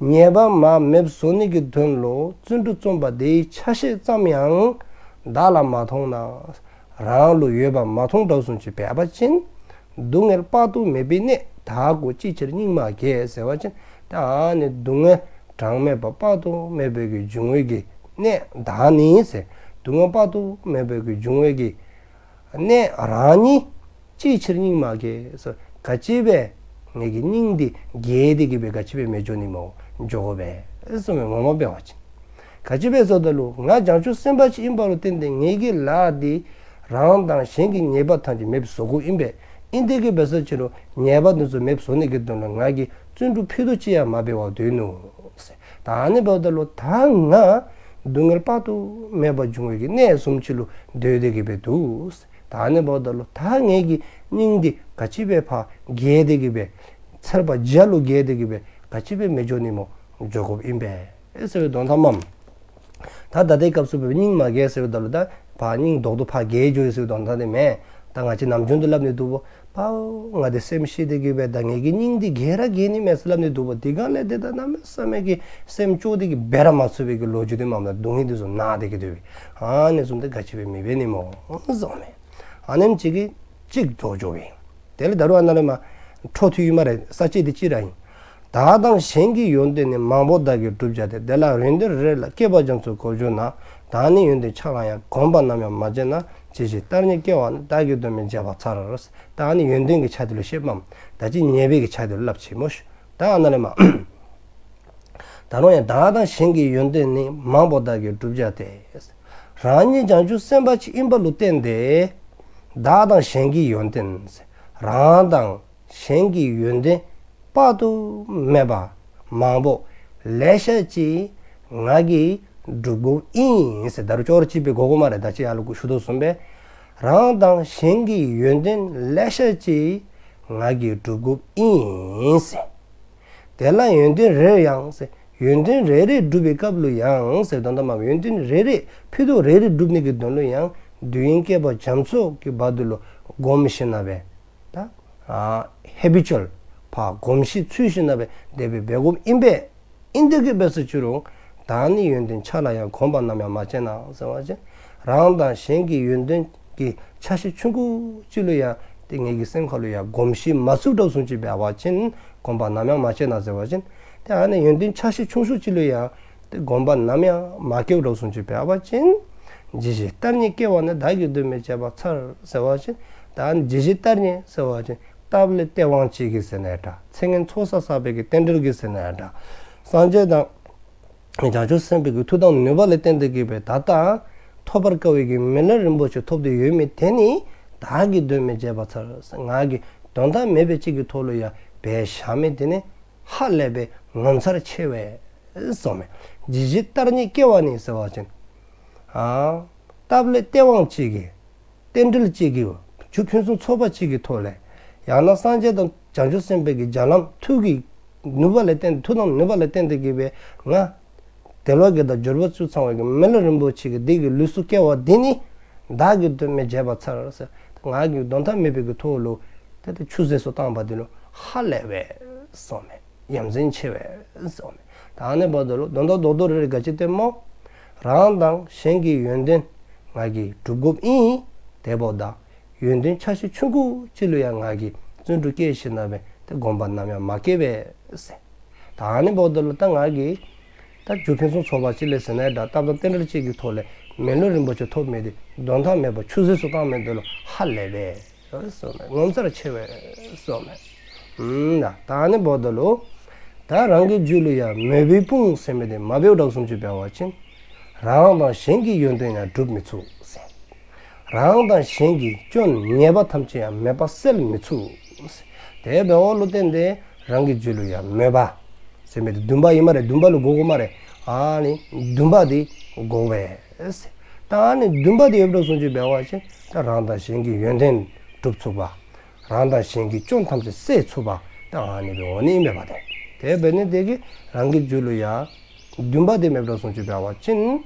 ཉེས་པ་མ་མེདཔ་བཟོ་ནི་གི་དོན་ལུ་བརྩོན་འགྲུས་རྩོམ་པ་དེ་ཡི་ཆ་ཤས་ཙམ་ཡང་བདག་ལ་མ་མཐོང་ན། རང་ལུ་ཡོདཔ་མ་མཐོང་དྲགས་བཟུམ་ཅིག་འབད་བ་ཅིན་སྡུག་བསྔལ་དཔག་ཏུ་མེད་པའི་གནས་དག་གོ། ཅིའི་ཕྱིར་སྙིགས་མ་རྒྱས་ཟེར་བ་ཅིན་ད་ཨ་ནི་སྡུག་བསྔལ་གྲངས་མེད་པ་དཔག་ཏུ་མེད་པའི་གི་འབྱུང་བའི་གི་གནས་དག་ནི་ཟེར། སྡུག་བསྔལ་དཔག་ཏུ་མེད་པའི་གི་འབྱུང་བའི་གི་གནས་རང་ཉིད་ཅིའི་ཕྱིར་སྙིགས་མ་རྒྱས་ཟེར། ག་ཅི་སྦེ་ངེ་གི་སྙིང་འདི་རྒྱས་ཏེ་གི་སྦེ་ག་ཅི་སྦེ་མི་འགྱོ་ནི་སྨོ། འགྱོ་དགོ་པས་ཟེར་མི་ངོ་མ་འབད་བ་ཅིན། ག་ཅི་སྦེ་ཟེརཝ་ད་ལུ་ང་བྱང་ཆུབ་སེམས་དཔའ་ཅིག་ཨིནམ་ལུ་བརྟེན་ཏེ་ངེ་གི་ལཱ་འདི་རང་དང་གཞན་གྱི་ཉེས་པ་ཐམས་ཅད་མེདཔ་བཟོ་དགོཔ་ཨིན་པས། ཨིན་དེ་གི་འབད་ས་ཅི་རུང་ཉེས་པ་འདི་ཚུ་མེདཔ་བཟོ་ནི་གི་དོན་ལུ་ང་གིས་བརྩོན་འགྲུས་ཕྱེད་དོ་ཅིག་ཡང་མ་འབད་བར་སྡོད་ནུག་ཟེར། ད་ཨ་ནི་འབདཝ་ད་ལུ་ད་ང་སྡུག་བསྔལ་དཔག་ཏུ་མེད་པ་འབྱུང་བའི་གི་གནས་བཟུམ་ཅིག་ལུ་སྡོད་དེ་གི་སྦེ་འདུག་ཟེར། ད་ཨ་ནི་འབདཝ་ད་ལུ་ད་ངེ་གི་སྙིང་འདི་ག་ཅི་སྦེ་ཕར་རྒྱས་ཏེ་གི་སྦེ་ཚལ་པ་བརྒྱ་ལུ་རྒྱས་ཏེ་གི་སྦེ་ག་ཅི་སྦེ་མི་འགྱོ་ནི་སྨོ། འགྱོ་དགོཔ་ཨིན་པས་ཟེར་བའི་དོན་དག་མས། ད་ད་ལྟའི་སྐབས་སུ་སྦེ་སྙིང་མ་རྒྱས་ཟེརཝ་ད་ལུ་ད་ཕར་སྙིང་རྡོག་རྡོག་ཕར་རྒྱས་འགྱོ་ཡི་ཟེར་བའི་དོན་དག་དེ་མེན། ད་ང་བཅས་ནམ་རྒྱུན་དུ་སླབ་ནི་འདུག་པ། པའོ་ང་འདི་སེམས་ཤི་སྟེ་གི་སྦེ་ད་ངེ་གི་སྙིང་འདི་རྒྱས་ར་རྒྱས་ནི་མས་ཟེར་སླབ་ནི་འདུག་པ། དེ་སྒང་ལས་དེ་ད་གནམ་མེད་ས་མེད་ཀྱི་སེམས་སྐྱོ་སྟེ་གི་འབད་ར་མ་ཚུགས་པའི་གི་ལོ་རྒྱུས་དེ་མས། ད་སྡུག་བསྔལ་འདི་ཚུ་མནར་ཏེ་གི་སྡོད་པའི་ཨ་ནི་བཟུམ་དེ་ག་ཅི་སྦེ་མི་འབད་ནི་སྨོ་ཟེརཝ་མས། ཨ་ནེམ་ཅིག་གིས་གཅིག་རྫོགས་འགྱོ་བས། དེ་ལས་ད་རུང་ཨ་ནཱ་ལས་མར་འཕྲོ་མཐུད་ཡི་སྨ་རེ། ས་བཅད་འདི་གཅིག་ར་ཨིན། བདག་དང་གཞན་གྱི་ཡོན་ཏན་ནི། མང་པོ་བདག་གིས་བསྒྲུབས་བྱ་སྟེ། དེ་ལ་ཡོན་ཏན་རེ་རེ་ལ། བསྐལ་པ་རྒྱ་མཚོ་གོ་འགྱུར་ན། བདག་ནི་ཡོན་ཏན་ཆ་ལ་ཡང་། གོམས་པ་ནམ་ཡང་མ་བྱས་ན། ཇི་ཞིག་ལྟར་རྙེད་སྐྱེ་བ་ནི། བདག་གི་དོན་མི་བྱེད་པར་འཚལ། ད་ཨ་ནི་ཡོན་ཏན་གྱི་ཆ་དེ་ལུ་བཤདཔ་མས། ད་ཅི་ཉེས་པའི་གི་ཆ་དེ་ལུ་སླབ་ཅི་སྨོ་ཤིག། ད་ཨ་ནཱ་ལས་མར། ད་རུང་ཡང་བདག་དང་གཞན་གྱི་ཡོན་ཏན་ནི། མང་པོ་བདག་གིས་བསྒྲུབས་བྱ་སྟེ། རང་ཉིད་བྱང་ཆུབ་སེམས་དཔའ་ཅིག་ཨིནམ་ལུ་བརྟེན་ཏེ་བདག་དང་གཞན་གྱི་ཡོན་ཏན་ཟེར། རང་དང་གཞན་གྱི་ཡོན་ཏན་དཔག་ཏུ་མེད་པ་མང་པོ་ལེ་ཤ་ཅིག་ང་གིས་བསྒྲུབ་དགོཔ་ཨིན་ཟེར། ད་རུང་ཅོག་ར་གཅིག་སྦེ་གོ་དགོ་སྨ་རེ། ད་ཅི་ཡར་ལུ་ཞུ་དོ་བཟུམ་སྦེ་རང་དང་གཞན་གྱི་ཡོན་ཏན་ལེ་ཤ་ཅིག་ང་གིས་བསྒྲུབ་དགོཔ་ཨིན་ཟེར། དེ་ལ་ཡོན་ཏན་རེ་རེ་ཡང་ཟེར། ཡོན་ཏན་རེ་རེ་བསྒྲུབ་པའི་སྐབས་ལུ་ཡང་ཟེར་དོན་དག་མས། ཡོན་ཏན་རེ་རེ་ཕྱེད་དོ་རེ་རེ་བསྒྲུབ་ནི་གི་དོན་ལུ་ཡང་དུས་ཡུན་བསྐལ་པ་རྒྱ་མཚོ་གི་བར་དུ་ལུ་གོམས་ཞིནམ་ལས་ད་ཨ་ཧེ་བི་ཅུ་ཨལ་ཕར་གོམས་གཤིས་ཚུད་ཞིནམ་ལས་དེ་སྦེ་འབད་དགོཔ་ཨིན་པས། ཨིན་དེ་གི་འབད་ས་ཅི་རུང་བདག་ནི་ཡོན་ཏན་ཆ་ལ་ཡང་། གོམས་པ་ནམ་ཡང་མ་བྱས་ན་ཟེར་བ་ཅིན་རང་དང་གཞན་གྱི་ཡོན་ཏན་གྱི་ཆ་ཤས་ཆུང་ཀུ་ཅིག་ལུ་ཡང་ཏེ་ངེ་གི་སེམས་ཁ་ལུ་ཡང་གོམས་གཤིས་མ་ཚུདཔ་བཟུམ་ཅིག་འབད་བ་ཅིན། གོམས་པ་ནམ་ཡང་མ་བྱས་ན་ཟེར་བ་ཅིན་ཏེ་ཨ་ནི་ཡོན་ཏན་ཆ་ཤས་ཆུང་ཤོས་ཅིག་ལུ་ཡང་ཏེ་གོམས་པ་ནམ་ཡང་མ་བསྐྱེདཔ་བཟུམ་ཅིག་འབད་བ་ཅིན། ཇི་ཞིག་ལྟར་རྙེད་སྐྱེ་བ་ནི། བདག་གི་དོན་མི་བྱེད་པར་འཚལ་ཟེར་བ་ཅིན། ད་ཨ་ནི་ཇི་ཞིག་ལྟར་རྙེད་ཟེར་བ་ཅིན་སྟབས་ལེགས་སྟེས་དབང་ཅིག་གིས་ཟེར་ན་ཡང་འདྲ། ཚེ་སྔོན་ཚོགས་བསགས་བསགས་པའི་གི་རྟེན་འབྲེལ་གྱིས་ཟེར་ན་ཡང་འདྲ། སངས་རྒྱས་དང་བྱང་ཆུབ་སེམས་དཔའི་གི་མཐུ་དང་ནུས་པ་ལུ་བརྟེན་ཏེ་གི་སྦེ་ད་ལྟ་ཐོབ་པར་དཀའ་བའི་གི་མི་ལུས་རིན་པོ་ཆེ་ཐོབ་སྟེ་ཡོད་མི་དེ་ནི་བདག་གི་དོན་མི་བྱེད་པར་འཚལ། ང་གིས་དོན་དག་མེད་པ་ཅིག་གི་ཐོག་ལུ་ཡང་འབད་བཞག་མི་དེ་ནི་ཧ་ལས་པའི་ངོ་མཚར་ཆེ་བས་གསུངམ་མས། ཇི་ཞིག་ལྟར་རྙེད་སྐྱེ་བ་ནི་ཟེར་བ་ཅིན། ཨ་ སྟབས་ལེགས་སྟེས་དབང་གཅིག་གིས། རྟེན་འབྲེལ་གཅིག་གིས། རྒྱུ་ཕུན་སུམ་ཚོགས་པ་གཅིག་གི་ཐོག་ལས། ཡང་ན་སངས་རྒྱས་དང་བྱང་ཆུབ་སེམས་དཔའི་གི་སྦྱོར་ལམ་མཐུ་གི་ནུས་པ་ལ་བརྟེན། མཐུ་དང་ནུས་པ་ལ་བརྟེན་ཏེ་གི་སྦེ་ང་དལ་བ་བརྒྱད་དང་འབྱོར་པ་བཅུ་ཚང་བའི་གི་མི་ལུས་རིན་པོ་ཆེ་གི་འདི་གི་ལུས་སུ་སྐྱེ་བ་འདི་ནི་བདག་གིས་དོན་མེད་བྱས་པ་མཚར་ཟེར། ང་གིས་དོན་དག་མེད་པའི་གི་ཐོག་ལུ་ཏེ་ཏེ་ཆུད་ཟོས་སུ་བཏང་པ་འདི་ལུ་ཧ་ལས་པས་གསུངསམ་མས། ཡ་མཚན་ཆེ་བས་གསུངསམ་མས། ད་ཨ་ནི་འབདཝ་ད་ལུ་དོན་དག་རྡོག་རྡོག་རེ་རེ་ག་ཅི་སྟོནམ་སྨོ། རང་དང་གཞན་གྱི་ཡོན་ཏན་ང་གིས་སྒྲུབ་དགོཔ་ཨིན། དེ་འབདཝ་ད་ཡོན་ཏན་ཆ་ཤས་ཆུང་ཀུ་ཅིག་ལུ་ཡང་ང་གིས་བརྩོན་འགྲུས་བསྐྱེད་ཞིནམ་ལས་ཏེ་གོམས་པ་ནམ་ཡང་མ་བསྐྱེད་པས་ཟེར། ད་ཨ་ནི་འབདཝ་ད་ལུ་ད་ང་གིས་ད་རྒྱུ་ཕུན་སུམ་ཚོགས་པ་ཅིག་ལས་ཟེར་ན་ཡང་འདྲ། སྟབས་དང་རྟེན་འབྲེལ་གཅིག་གི་ཐོག་ལས་མི་ལུས་རིན་པོ་ཆེ་ཐོབ་མི་འདི་དོན་དག་མེད་པར་ཆུད་ཟོས་སུ་བཏང་མི་འདི་ལུ་ཧ་ལས་པས་གསུངསམ་མས། ངོ་མཚར་ཆེ་བས་གསུངསམ་མས། ཨུམ་ད་ད་ཨ་ནི་འབདཝ་ད་ལུ་ད་རང་གི་རྒྱུད་ལུ་ཡང་མོས་པའི་དཔུང་ཟེར་མི་འདི་མ་འབདཝ་དྲགས་སོང་ཅི་འབད་བ་ཅིན་རང་དང་གཞན་གྱི་ཡོན་ཏན་ཡང་སྒྲུབ་མི་ཚུགས་ཟེར། རང་དང་གཞན་གྱི་སྐྱོན་ཉེས་པ་ཐམས་ཅད་ཡང་མེད་པར་སེལ་མི་ཚུགས་ཟེར། དེ་འབདཝ་ལུ་བརྟེན་ཏེ་རང་གི་རྒྱུད་ལུ་ཡང་མོས་པ་ཟེར་མི་འདི་འདུན་པ་ཨིན་སྨ་རེ། འདུན་པ་ལུ་གོ་དགོ་སྨ་རེ། ཨ་ནི་འདུན་པ་འདི་དགོ་པས་ཟེར། ད་ཨ་ནི་འདུན་པ་འདི་ཡོདཔ་སོང་ཅི་འབད་བ་ཅིན་ད་རང་དང་གཞན་གྱི་ཡོན་ཏན་སྒྲུབ་ཚུགས་པ། རང་དང་གཞན་གྱི་སྐྱོན་ཐམས་ཅད་སེལ་ཚུགས་པ་ད་ཨ་ནི་སྦེ་འོང་ནི་ཨིན་པས་པ་ཏེ། དེ་འབད་ནི་དེ་གིས་རང་གི་རྒྱུད་ལུ་ཡང་འདུན་པ་འདི་མེདཔ་སོང་ཅི་འབད་བ་ཅིན་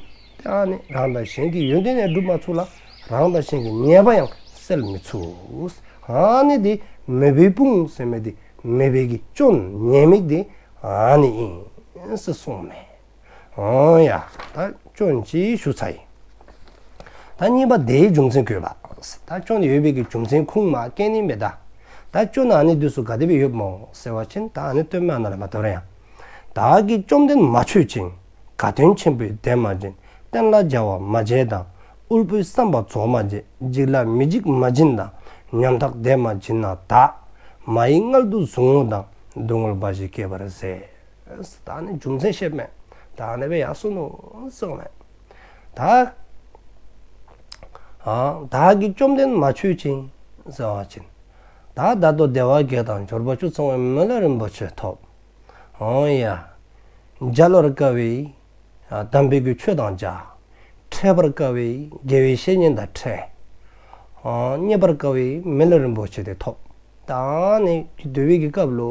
ད་ཨ་ནི་རང་དང་གཞན་གྱི་ཡོན་ཏན་ཡང་སྒྲུབ་མ་ཚུགས་ལ་རང་དང་གཞན་གྱི་ཉེས་པ་ཡང་སེལ་མི་ཚུགས། ཨ་ནི་འདི་མོས་པའི་དཔུང་ཟེར་མི་འདི་མོས་པའི་གི་སྐྱོན་ཉེས་དམིགས་འདི་ཨ་ནི་ཨིན་ཟེར་གསུངསམ་མས། འོང་ཡ། ད་སྐྱོན་གཅིག་ཞུ་ཚར་ཡི། ད་གཉིས་པ་དེའི་རྒྱུ་མཚན་དགོད་པ། ད་སྐྱོན་ཡོད་པའི་གི་རྒྱུ་མཚན་ཁུངས་མ་བཀལ་ནི་མེད་ད། ད་སྐྱོན་ཨ་ནི་འདི་ཚུ་ག་དེ་སྦེ་ཡོདཔ་སྨོ་ཟེར་བ་ཅིན་ད་ཨ་ནི་སྟོནམ་མས་ཨ་ནཱ་ལས་མར་ད་རུང་ཡང་། བདག་གིས་བཅོམ་ལྡན་མ་མཆོད་ཅིང་། དགའ་སྟོན་ཆེན་པོའི་དེ་མ་བྱིན། བསྟན་ལ་བྱ་བ་མ་བྱས་དང་། དབུལ་པོའི་བསམ་པ་རྫོགས་མ་བྱས། འཇིག་ལ་མི་འཇིགས་མ་བྱིན་དང་། ཉམ་ཐག་དེ་མ་བྱིན་ན་བདག། མ་ཡི་མངལ་དུ་ཟུག་རྔུ་དང་། སྡུག་བསྔལ་འབའ་ཞིག་སྐྱེད་པར་ཟད། ད་ཨ་ནི་རྒྱུ་མཚན་བཤདཔ་མས། ད་ཨ་ནི་སྦེ་ཡར་སོ་ནུག་ཟེརཝ་མས། ད་ཨ་བདག་གིས་བཅོམ་ལྡན་མ་མཆོད་ཅིང་ཟེར་བ་ཅིན་ད་ད་ལྟོ་དལ་བ་བརྒྱད་དང་འབྱོར་པ་བཅུ་ཚང་བའི་མི་ལུས་རིན་པོ་ཆེ་ཐོབ། འོང་ཡ། མཇལ་བར་དཀའ་བའི་ཨ་དམ་པའི་གི་ཆོས་དང་མཇལ། འཕྲད་པར་དཀའ་བའི་དགེ་བའི་བཤེས་གཉེན་དང་འཕྲད། ཨ་རྙེད་པར་དཀའ་བའི་མི་ལུས་རིན་པོ་ཆེ་དེ་ཐོབ། ད་ཨ་ནི་སྡོད་པའི་གི་སྐབས་ལུ་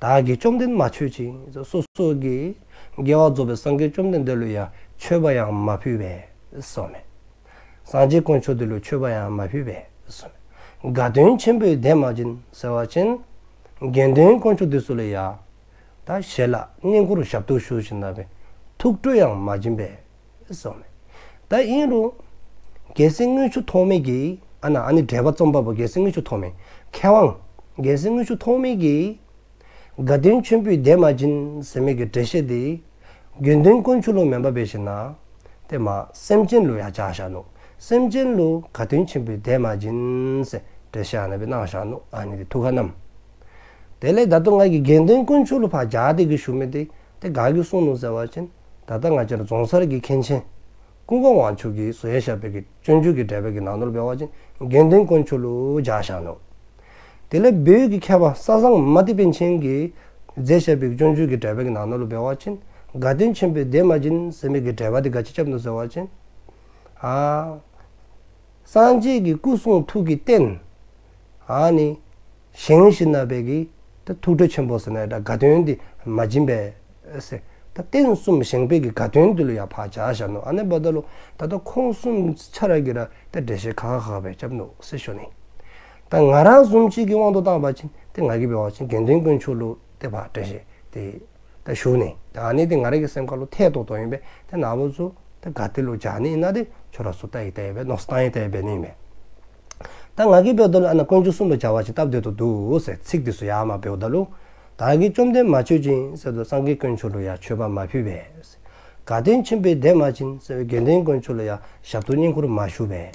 བདག་གིས་བཅོམ་ལྡན་མ་མཆོད་ཅིང་། སོ་སོ་གི་དགེ་བ་རྫོགས་པའི་སངས་རྒྱས་བཅོམ་ལྡན་འདས་ལུ་ཡང་མཆོད་པ་ཡང་མ་ཕུལ་བས་གསུངསམ་མས། སངས་རྒྱས་དཀོན་མཆོག་འདི་ལུ་མཆོད་པ་ཡང་མ་ཕུལ་བས་གསུངསམ་མས། དགའ་སྟོན་ཆེན་པོའི་དེ་མ་བྱིན་ཟེར་བ་ཅིན་དགེ་འདུན་དཀོན་མཆོག་འདི་ཚུ་ལུ་ཡང་ད་ཞལ་ལག་བསྙེན་བཀུར་ཞབས་ཏོག་ཞུ་ཞིནམ་ལས་ཐུགས་སྤྲོ་ཡང་མ་བྱིན་པས་གསུངསམ་མས། ད་ཨིན་རུང་རྒྱལ་སྲས་དངུལ་ཆུ་ཐོགས་མེད་ཀྱིས་ཨ་ནཱ་ཨ་ནི་འགྲེལ་པ་རྩོམ་པ་པོ་རྒྱལ་སྲས་དངུལ་ཆུ་ཐོགས་མེད་མཁས་དབང་རྒྱལ་སྲས་དངུལ་ཆུ་ཐོགས་མེད་ཀྱིས་དགའ་སྟོན་ཆེན་པོའི་དེ་མ་བྱིན་ཟེར་མི་གི་འགྲེལ་བཤད་འདི་དགེ་འདུན་དཀོན་མཆོག་ལུ་མེན་པར་འབད་ཞིནམ་ལས་ཏེ་མ་སེམས་ཅན་ལུ་ཡང་སྦྱར་བཞག་ནུག། སེམས་ཅན་ལུ་དགའ་སྟོན་ཆེན་པོའི་དེ་མ་བྱིན་ཟེར་འགྲེལ་བཤད་ཨ་ནཱ་སྦེ་གནང་བཞག་ནུག། ཨ་ནི་འདི་ཐུགས་ཁར་བསྣམས། དེ་ལས་ད་ལྟོ་ང་གིས་དགེ་འདུན་དཀོན་མཆོག་ལུ་ཕར་སྦྱར་ཏེ་གི་ཞུ་མི་འདི་ཏེ་ག་གིས་གསུངས་ནུག་ཟེར་བ་ཅིན་ད་ལྟ་ང་བཅས་ར་རྫོང་སར་གྱི་མཁན་ཆེན་ཀུན་དགའ་དབང་ཕྱུག་གིས་བཟོ་ཡང་བཞག་པའི་གི་སྤྱོད་འཇུག་གི་འགྲེལ་པ་གི་ནང་ན་ལུ་འབད་བ་ཅིན་དགེ་འདུན་དཀོན་མཆོག་ལུ་སྦྱར་བཞག་ནུག། དེ་ལས་བོད་ཀྱི་མཁས་པ་ས་བཟང་མ་ཏི་པཎ་ཆེན་གྱིས་མཛད་བཞག་པའི་སྤྱོད་འཇུག་གི་འགྲེལ་པ་གི་ནང་ན་ལུ་འབད་བ་ཅིན་དགའ་སྟོན་ཆེན་པོའི་དེ་མ་བྱིན་ཟེར་མི་གི་འགྲེལ་པ་འདི་ག་ཅི་རྐྱབ་ནུག་ཟེར་བ་ཅིན་ཨ་སངས་རྒྱས་ཀྱི་སྐུ་གསུང་ཐུགས་ཀྱི་རྟེན་ཨ་ནི་བཞེངས་ཞིནམ་ལས་ཀྱི་ད་ཐུགས་སྤྲོ་ཆེན་པོ་ཟེར་ན་ད་དགའ་སྟོན་འདི་མ་བྱིན་པས་ཟེར། ད་རྟེན་གསུམ་བཞེངས་པའི་གི་དགའ་སྟོན་འདི་ལུ་ཡང་ཕར་སྦྱར་བཞག་ནུག། ཨ་ནི་འབདཝ་ད་ལུ་ད་ལྟོ་ཁོང་གསུམ་ཆ་ར་གིས་ར་ད་འགྲེལ་བཤད་ཁག་ཁག་སྦེ་རྐྱབ་ནུག་ཟེར་ཞུ་ནི། ད་ང་ར་བཟུམ་ཅིག་གི་དབང་དུ་བཏང་བ་ཅིན་ཏེ་ང་གིས་འབད་བ་ཅིན་དགེ་འདུན་དཀོན་མཆོག་ལུ་ཏེ་ཕར་འགྲེལ་བཤད་དེ་ད་ཞུ་ནི། ད་ཨ་ནི་འདི་ང་ར་གི་སེམས་ཁ་ལུ་ཐད་ཏོག་ཏོ་ཨིན་པས། ཏེ་ནཱ་བུ་ཚུ་ད་ག་ཏེ་ལུ་སྦྱར་ནི་ཨིན་ན་འདི་ཁྱོད་ར་ཚུ་ལྟ་ཡི་ལྟ་ཡི་སྦེ་མནོ་བསམ་བཏང་ཡི་བཏང་ཡི་སྦེ་ནི་ཨིན་པས། ད་ང་གིས་འབདཝ་ད་ལུ་ཨ་ནཱ་དཀོན་མཆོག་གསུམ་ལུ་སྦྱར་བ་ཅིན་སྟབས་བདེ་ཏོག་ཏོ་ཟེར་ཚིག་འདི་ཚུ་ཡར་མར་འབདཝ་ད་ལུ་བདག་གིས་བཅོམ་ལྡན་མ་མཆོད་ཅིང་ཟེར་དོ་སངས་རྒྱས་དཀོན་མཆོག་ལུ་ཡང་མཆོད་པ་མ་ཕུལ་བས། དགའ་སྟོན་ཆེན་པོའི་དེ་མ་བྱིན་ཟེར་བའི་དགེ་འདུན་དཀོན་མཆོག་ལུ་ཡང་ཞབས་ཏོག་བསྙེན་བཀུར་མ་ཞུ་བས།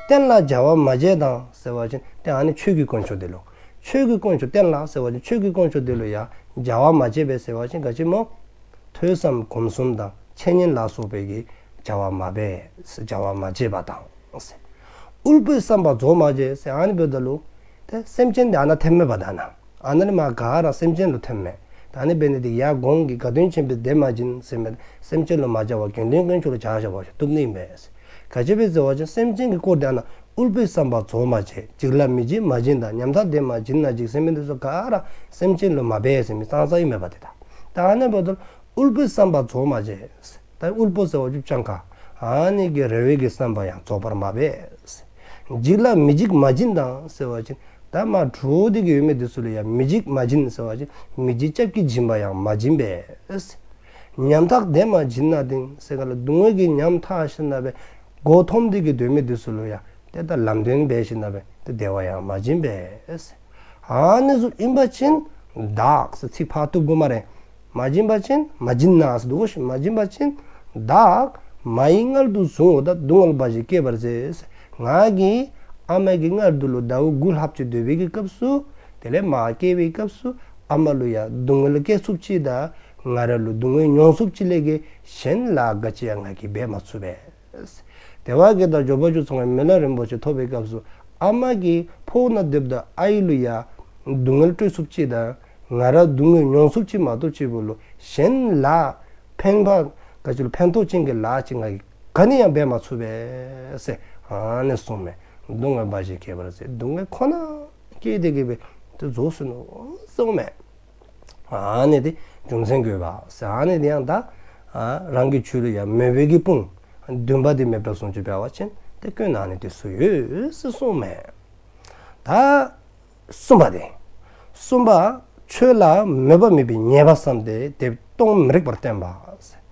བསྟན་ལ་བྱ་བ་མ་བྱས་དང་ཟེར་བ་ཅིན་ཏེ་ཨ་ནི་ཆོས་ཀྱི་དཀོན་མཆོག་འདི་ལུ། ཆོས་ཀྱི་དཀོན་མཆོག་བསྟན་ལ་ཟེར་བ་ཅིན་ཆོས་ཀྱི་དཀོན་མཆོག་འདི་ལུ་ཡང་བྱ་བ་མ་བྱས་པས་ཟེར་བ་ཅིན་ག་ཅི་སྨོ། ཐོས་བསམ་སྒོམ་གསུམ་དང་འཆད་ཉན་ལ་སོགས་པའི་གི་བྱ་བ་མ་འབད་བྱ་བ་མ་བྱས་པ་དང་ཟེར། དབུལ་པོའི་བསམ་པ་རྫོགས་མ་བྱས་ཟེར་ཨ་ནི་འབདཝ་ད་ལུ་ཏེ་སེམས་ཅན་འདི་ཨ་ནཱ་ཐོནམ་མས་པ། ད་ཨ་ནཱ་ཨ་ནཱ་ལས་མར་ག་ར་སེམས་ཅན་ལུ་ཐོནམ་མས། ད་ ཨ་ནི་འབད་ནི་དེ་ཡང་གོང་གི་དགའ་སྟོན་ཆེན་པོའི་དེ་མ་བྱིན་ཟེར་མི་སེམས་ཅན་ལུ་མ་བྱ་བར་དགེ་འདུན་དཀོན་མཆོག་ལུ་བྱ་བཞག་པ་ཞིག་བཏུབ་ནི་མས། ག་ཅི་སྦེ་ཟེར་བ་ཅིན་སེམས་ཅན་གྱི་སྐོར་དེ་ཨ་ནཱ་དབུལ་པོའི་བསམ་པ་རྫོགས་མ་བྱེད། འཇིགས་ལ་མི་འཇིགས་མ་བྱིན་དང་། ཉམ་ཐག་དེ་མ་བྱིན་ན་འཇིགས་ཟེར་མི་འདི་ཚུ་ག་ར་སེམས་ཅན་ལུ་མ་འབད་ཟེར་མི་ཙང་ཙང་ཨིན་མས་པ་དེ། ད་ད་ཨ་ནི་འབདཝ་ད་དབུལ་པོའི་བསམ་པ་རྫོགས་མ་བྱེད། ད་དབུལ་པོ་ཟེར་བ་ཅིན་སྤྱང་ཀ། ཨ་ནི་གི་རེ་བའི་གི་བསམ་པ་ཡང་རྫོགས་པར་མ་འབད། འཇིགས་ལ་མི་འཇིགས་མ་བྱིན་དང་ཟེར་བ་ཅིན་ད་མ་འདྲོག་སྟེ་གི་ཡོད་མི་འདི་ཚུ་ལུ་ཡང་མི་འཇིགས་མ་བྱིན་ཟེར་བ་ཅིན་མི་འཇིགས་སྐྱབས་ཀྱིས་བྱིན་པ་ཡང་མ་བྱིན་པས། ཉམ་ཐག་དེ་མ་བྱིན་ན་ཏེ་ཟེར་ག་ལ་སྡུག་བསྔལ་གྱིས་ཉམ་ཐག་ཞིནམ་ལས་མགུ་འཐོམས་ཏེ་གི་སྡོད་མི་འདི་ཚུ་ལུ་ཡང་ཏེ་ད་ལམ་སྟོན་འབད་ཞིནམ་ལས་ཏེ་བདེ་བ་ཡང་མ་བྱིན་པས། ཨ་ནི་ཚུ་ཨིན་པ་ཅིན་བདག་ཟེར་ཚིག་ཕར་བཏུབ་དགོ་སྨ་རེ། མ་བྱིན་པ་ཅིན་མ་བྱིན་ན་ཟེར་འདུག་གོ་ཤིག་མ་བྱིན་པ་ཅིན་བདག་མ་ཡི་མངལ་དུ་བཟུང་བ་དང་། སྡུག་བསྔལ་འབའ་ཞིག་བསྐྱེད་པར་བྱེད། ང་གིས་ཨ་མ་གི་མངལ་དུ་ལུ་ཟླཝ་དགུ་ལྷགཔ་ཅིག་སྡོད་པའི་གི་སྐབས་སུ་དེ་ལས་མ་སྐྱེས་པའི་སྐབས་སུ་ཨ་མ་ལུ་ཡང་སྡུག་བསྔལ་བསྐྱེད་ཚུགསཔ་ཅིག་དང་ང་ར་ལུ་སྡུག་བསྔལ་མྱོང་ཚུགསཔ་ཅིག་ལས་གཞན་ལཱ་ག་ཅི་ཡང་ང་གིས་འབད་མ་ཚུགས་པས། དེ་བ་གི་ད་འབྱོར་པ་བཅུ་ཚང་བའི་མི་ལུས་རིན་པོ་ཆེ་ཐོབ་པའི་སྐབས་སུ་ཨ་མ་གིས་ཕོཝ་ནང་སྡོདཔ་ད་ཨའི་ལུ་ཡང་སྡུག་བསྔལ་སྤྲོད་ཚུགསཔ་ཅིག་དང་ང་ར་སྡུག་བསྔལ་མྱོང་ཚུགསཔ་ཅིག་མ་གཏོགས་ཅིག་པོ་ལུ་གཞན་ལཱ་ཕན་པ་ག་ཅི་ལུ་ཕན་ཐོགས་ཅན་གྱི་ལཱ་ཅིག་ང་གིས་ག་ནི་ཡང་འབད་མ་ཚུགས་པས་ཟེར་ཨ་ནི་གསུངསམ་མས། སྡུག་བསྔལ་འབའ་ཞིག་བསྐྱེད་པར་བྱེད། སྡུག་བསྔལ་ཁོ་ན་བསྐྱེད་དེ་གི་སྦེ་ཏེ་རྫོགས་སོ་ནུག་གསུངསམ་མས། ཨ་ནི་དེ་རྒྱུ་མཚན་དགོས་པ་ཟེར། ཨ་ནི་དེ་ཡང་ད་ཨ་རང་གི་རྒྱུད་ལུ་ཡང་མོས་པའི་གི་དཔུང་བདུན་པ་དེ་མེདཔ་བཟུམ་ཅིག་འབད་བ་ཅིན་ཏེ་སྐྱོན་ཨ་ནི་དེ་ཚུ་ཡོད་ཟེར་གསུངསམ་མས། ད་གསུམ་པ་དེ། གསུམ་པ། ཆོས་ལ་མོས་པ་མེད་པའི་ཉེས་པ་བསམས་ཏེ་དེ་གཏོང་མི་རིགས་པར་བསྟན་པ་ཟེར།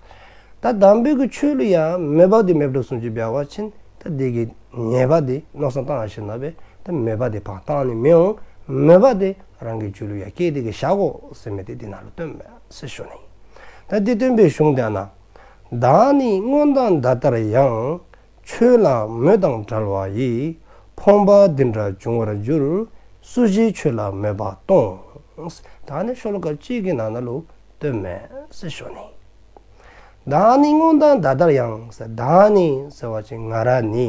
ད་དམ་པའི་གི་ཆོས་ལུ་ཡང་མོས་པ་དེ་མེདཔ་བཟུམ་ཅིག་འབད་བ་ཅིན་ད་དེ་གི་ཉེས་པ་དེ་མནོ་བསམ་བཏང་ཞིནམ་ལས་ད་མོས་པ་དེ་ཕར་བཏང་ནི་མི་འོང་། མོས་པ་དེ་རང་གི་རྒྱུད་ལུ་ཡང་བསྐྱེད་དེ་གི་བཞག་དགོ་ཟེར་མི་དེ་དེ་ནང་ལུ་སྟོནམ་མས་ཟེར་ཞུ་ནི། ད་དེ་སྟོན་པའི་གཞུང་དེ་ཨ་ནཱ། བདག་ནི་སྔོན་དང་ད་ལྟར་ཡང་། ཆོས་ལ་མོས་དང་བྲལ་བ་ཡིས། ཕོངས་པ་འདི་འདྲ་འབྱུང་བར་འགྱུར། སུ་ཞིག་ཆོས་ལ་མོས་པ་གཏོང་། ད་ནི་ཤོ་ལོ་ཀ་གཅིག་གི་ནང་ན་ལུ་སྟོནམ་མས་ཟེར་ཞུ་ནི། བདག་ནི་སྔོན་དང་ད་ལྟར་ཡང་ཟེར། བདག་ནི་ཟེར་བ་ཅིན་ང་ར་ནི་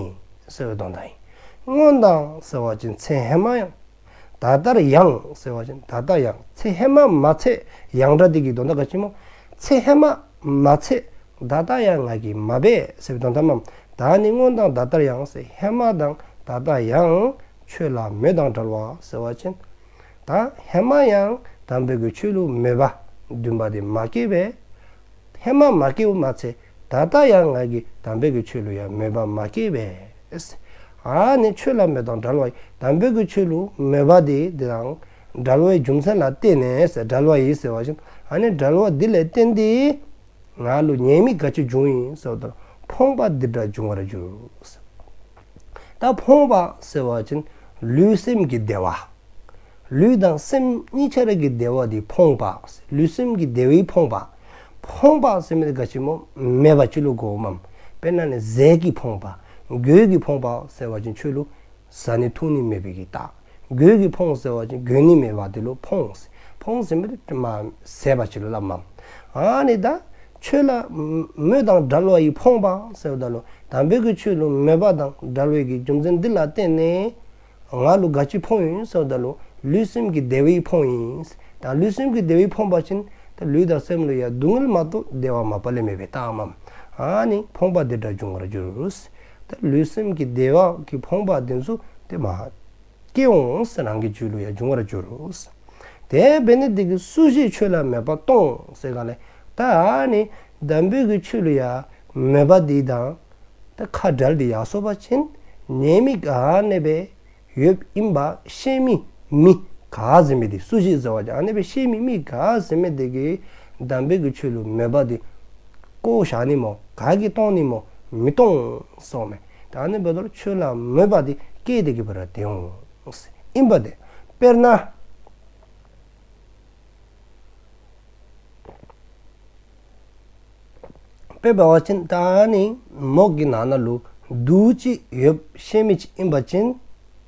ཟེར་བའི་དོན་དག་ཨིན། སྔོན་དང་ཟེར་བ་ཅིན་ཚེ་ཧེ་མ་ཡང་། ད་ལྟར་ཡང་ཟེར་བ་ཅིན་ད་ལྟ་ཡང་། ཚེ་ཧེ་མ་མ་ཚད་ཡང་སྒྲ་དེ་གི་དོན་དག་ག་ཅི་སྨོ། ཚེ་ཧེ་མ་མ་ཚད་ད་ལྟ་ཡང་ང་གིས་མ་འབད་ཟེར་བའི་དོན་དག་མས། བདག་ནི་སྔོན་དང་ད་ལྟར་ཡང་ཟེར། ཧེ་མ་དང་ད་ལྟ་ཡང་ཆོས་ལ་མོས་དང་བྲལ་བ་ཟེར་བ་ཅིན་ད་ཧེ་མ་ཡང་དམ་པའི་གི་ཆོས་ལུ་མོས་པ་འདུན་པ་དེ་མ་སྐྱེས་པས། ཧེ་མ་མ་སྐྱེས་པ་མ་ཚད་ད་ལྟ་ཡང་ང་གིས་དམ་པའི་གི་ཆོས་ལུ་ཡང་མོས་པ་མ་སྐྱེས་པས། ཨ་ནི་ཆོས་ལ་མོས་དང་བྲལ་བ་ཡིས། དམ་པའི་གི་ཆོས་ལུ་མོས་པ་དེ་དེ་དང་བྲལ་བའི་རྒྱུ་མཚན་ལ་བརྟེན་ནས་ཟེར། བྲལ་བ་ཡིས་ཟེར་བ་ཅིན་ཨ་ནི་བྲལ་བ་འདི་ལས་བརྟེན་ཏེ་ང་ལུ་ཉེས་དམིགས་ག་ཅི་འབྱུང་ཡི་ཟེར་བ་ཅིན་ཕོངས་པ་འདི་འདྲ་འབྱུང་བར་འགྱུར། ད་ཕོངས་པ་ཟེར་བ་ཅིན་ལུས་སེམས་ཀྱི་བདེ་བ། ལུས་དང་སེམས་གཉིས་ཆ་ར་གི་བདེ་བ་དེ་ཕོངས་པ། ལུས་སེམས་ཀྱི་བདེ་བའི་ཕོངས་པ། ཕོངས་པ་ཟེར་མི་དེ་ག་ཅི་སྨོ། མེད་པ་ཅིག་ལུ་གོཝ་མས། དཔེར་ན་ནི་ཟས་ཀྱིས་ཕོངས་པ། གོས་ཀྱིས་ཕོངས་པ་ཟེར་བ་ཅིན་ཁྱོད་ལུ་བཟའ་ནི་འཐུང་ནི་མེད་པའི་གི་རྟགས། གོས་ཀྱིས་ཕོངས་ཟེར་བ་ཅིན་གྱོན་ནི་མེད་པ་དེ་ལུ་ཕོངས། ཕོངས་ཟེར་མི་དེ་མ་ཟད་པ་ཅིག་ལུ་སླབ་མས། ཨ་ནི་ད་ཆོས་ལ་མོས་དང་བྲལ་བ་ཡིས་ཕོངས་པ་ཟེརཝ་ད་ལུ་དམ་པའི་གི་ཆོས་ལུ་མོས་པ་དང་བྲལ་བའི་གི་རྒྱུ་མཚན་འདི་ལ་བརྟེན་ནས་ང་ལུ་ག་ཅི་ཕོག་ཡི་ཟེརཝ་ད་ལུ་ལུས་སེམས་ཀྱི་བདེ་བ་ཡིས་ཕོག་ཡི། ད་ལུས་སེམས་ཀྱི་བདེ་བ་ཡིས་ཕོངས་པ་ཅིན་ད་ལུས་དང་སེམས་ལུ་ཡང་སྡུག་བསྔལ་མ་གཏོགས་བདེ་བ་མ་པ་ལས་མེད་པའི་རྟགས་མས། ཨ་ནི་ཕོངས་པ་འདི་འདྲ་འབྱུང་བར་འགྱུར། ད་ལུས་སེམས་ཀྱི་བདེ་བ་གིས་ཕོངས་པ་འདི་ཚུ་དེ་མ་སྐྱེ་འོང་ཟེར། རང་གི་རྒྱུད་ལུ་ཡང་འབྱུང་བར་འགྱུར་རོ། དེ་འབད་ནི་དེ་གིས་སུ་ཞིག་ཆོས་ལ་མོས་པ་གཏོང་ཟེར་ག་ལས། ད་ཨ་ནི་དམ་པའི་གི་ཆོས་ལུ་ཡང་མོས་པ་འདི་དང་ད་ཁ་བྲལ་ཏེ་ཡར་སོང་པ་ཅིན་ཉེས་དམིགས་ཨ་ནི་སྦེ་ཡོདཔ་ཨིན་པ་ཤེས་མི་མི་ག་ཟེར་མི་དེ། སུ་ཞིག་ཟེར་བ་ཅིན་ཨ་ནི་སྦེ་ཤེས་མི་མི་ག་ཟེར་མི་དེ་གིས་དམ་པའི་གི་ཆོས་ལུ་མོས་པ་འདི་བཀོ་བཞག་ནི་སྨོ། ག་གིས་གཏོང་ནི་སྨོ། མི་གཏོང་གསུངསམ་མས། ད་ཨ་ནི་འབདཝ་ད་ལུ་ཆོས་ལ་མོས་པ་འདི་སྐྱེས་ཏེ་གི་འབད་ར་དེ་འོང་ཨིན་པ་དེ། དཔེར་ན་དཔེ་འབད་བ་ཅིན་ད་ཨ་ནི་མོག་གི་ནང་ན་ལུ་དུག་ཅིག་ཡོདཔ་ཤེས་མི་ཅིག་ཨིན་པ་ཅིན་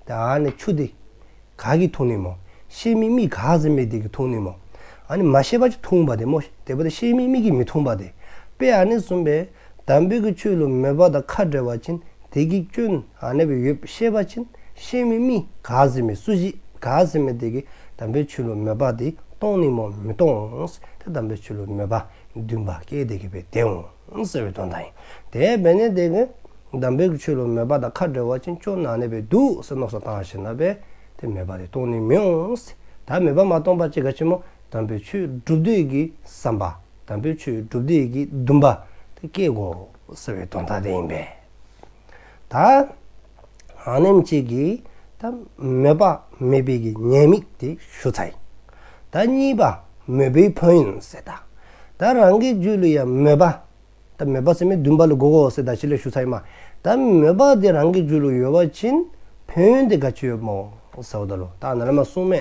ད་ཨ་ནི་ཆུ་དེ་ག་གིས་འཐུང་ནི་སྨོ། ཤེས་མི་མི་ག་ཟེར་མི་དེ་གིས་འཐུང་ནི་སྨོ། ཨ་ནི་མ་ཤེས་པ་ཅིན་འཐུང་པ་དེ་སྨོ། དེ་འབདཝ་ད་ཤེས་མི་མི་གིས་མི་འཐུང་པ་དེ། དཔེ་ཨ་ནི་བཟུམ་སྦེ་དམ་པའི་གི་ཆོས་ལུ་མོས་པ་དང་ཁ་བྲལ་བ་ཅིན་དེ་གི་སྐྱོན་ཨ་ནི་སྦེ་ཡོདཔ་ཤེས་པ་ཅིན་ཤེས་མི་མི་ག་ཟེར་མི་སུ་ཞིག་ག་ཟེར་མི་དེ་གིས་དམ་པའི་ཆོས་ལུ་མོས་པ་དེ་ གཏོང་ནི་སྨོ་མི་གཏོང་། ཏེ་དམ་པའི་ཆོས་ལུ་མོས་པ་འདུན་པ་སྐྱེས་ཏེ་གི་སྦེ་སྡོད་འོང་ཟེར་བའི་དོན་དག་ཨིན། དེ་འབདཝ་ལས་བརྟེན་ཏེ་གི་དམ་པའི་ཆོས་ལུ་མོས་པ་དང་ཁ་བྲལ་བ་ཅིན་སྐྱོན་ཨ་ནི་སྦེ་འདུག་ཟེར་མནོ་བསམ་བཏང་ཞིནམ་ལས་ཏེ་མོས་པ་དེ་གཏོང་ནི་མི་འོང་ཟེར། ད་མོས་པ་མ་གཏོང་པ་ཅིན་ག་ཅི་སྨོ། དམ་པའི་ཆོས་སྒྲུབ་འདོད་ཀྱི་བསམ་པ། དམ་པའི་ཆོས་སྒྲུབ་འདོད་ཀྱི་འདུན་པ་དེ་སྐྱེ་དགོ་ཟེར་བའི་དོན་དག་དེ་ཨིན་པས། ད་ཨ་ནེམ་ཅིག་གིས་ད་མོས་པ་མེད་པའི་གི་ཉེས་དམིགས་དེ་ཞུ་ཚར་ཡི། ད་གཉིས་པ་མོས་པའི་ཕན་ཡོན་ཟེར། ད་ད་རང་གི་རྒྱུད་ལུ་ཡང་མོས་པ། ད་མོས་པ་ཟེར་མི་འདུན་པ་ལུ་གོ་དགོ་ཟེར་ད་ཅི་ལས་ཞུ་ཚར་ཡི་མས། ད་མོས་པ་དེ་རང་གི་རྒྱུད་ལུ་ཡོད་པ་ཅིན་ཕན་ཡོན་དེ་ག་ཅི་ཡོདཔ་སྨོ་ཟེརཝ་ད་ལུ། ད་ནཱ་ལས་མར་གསུངས་མི་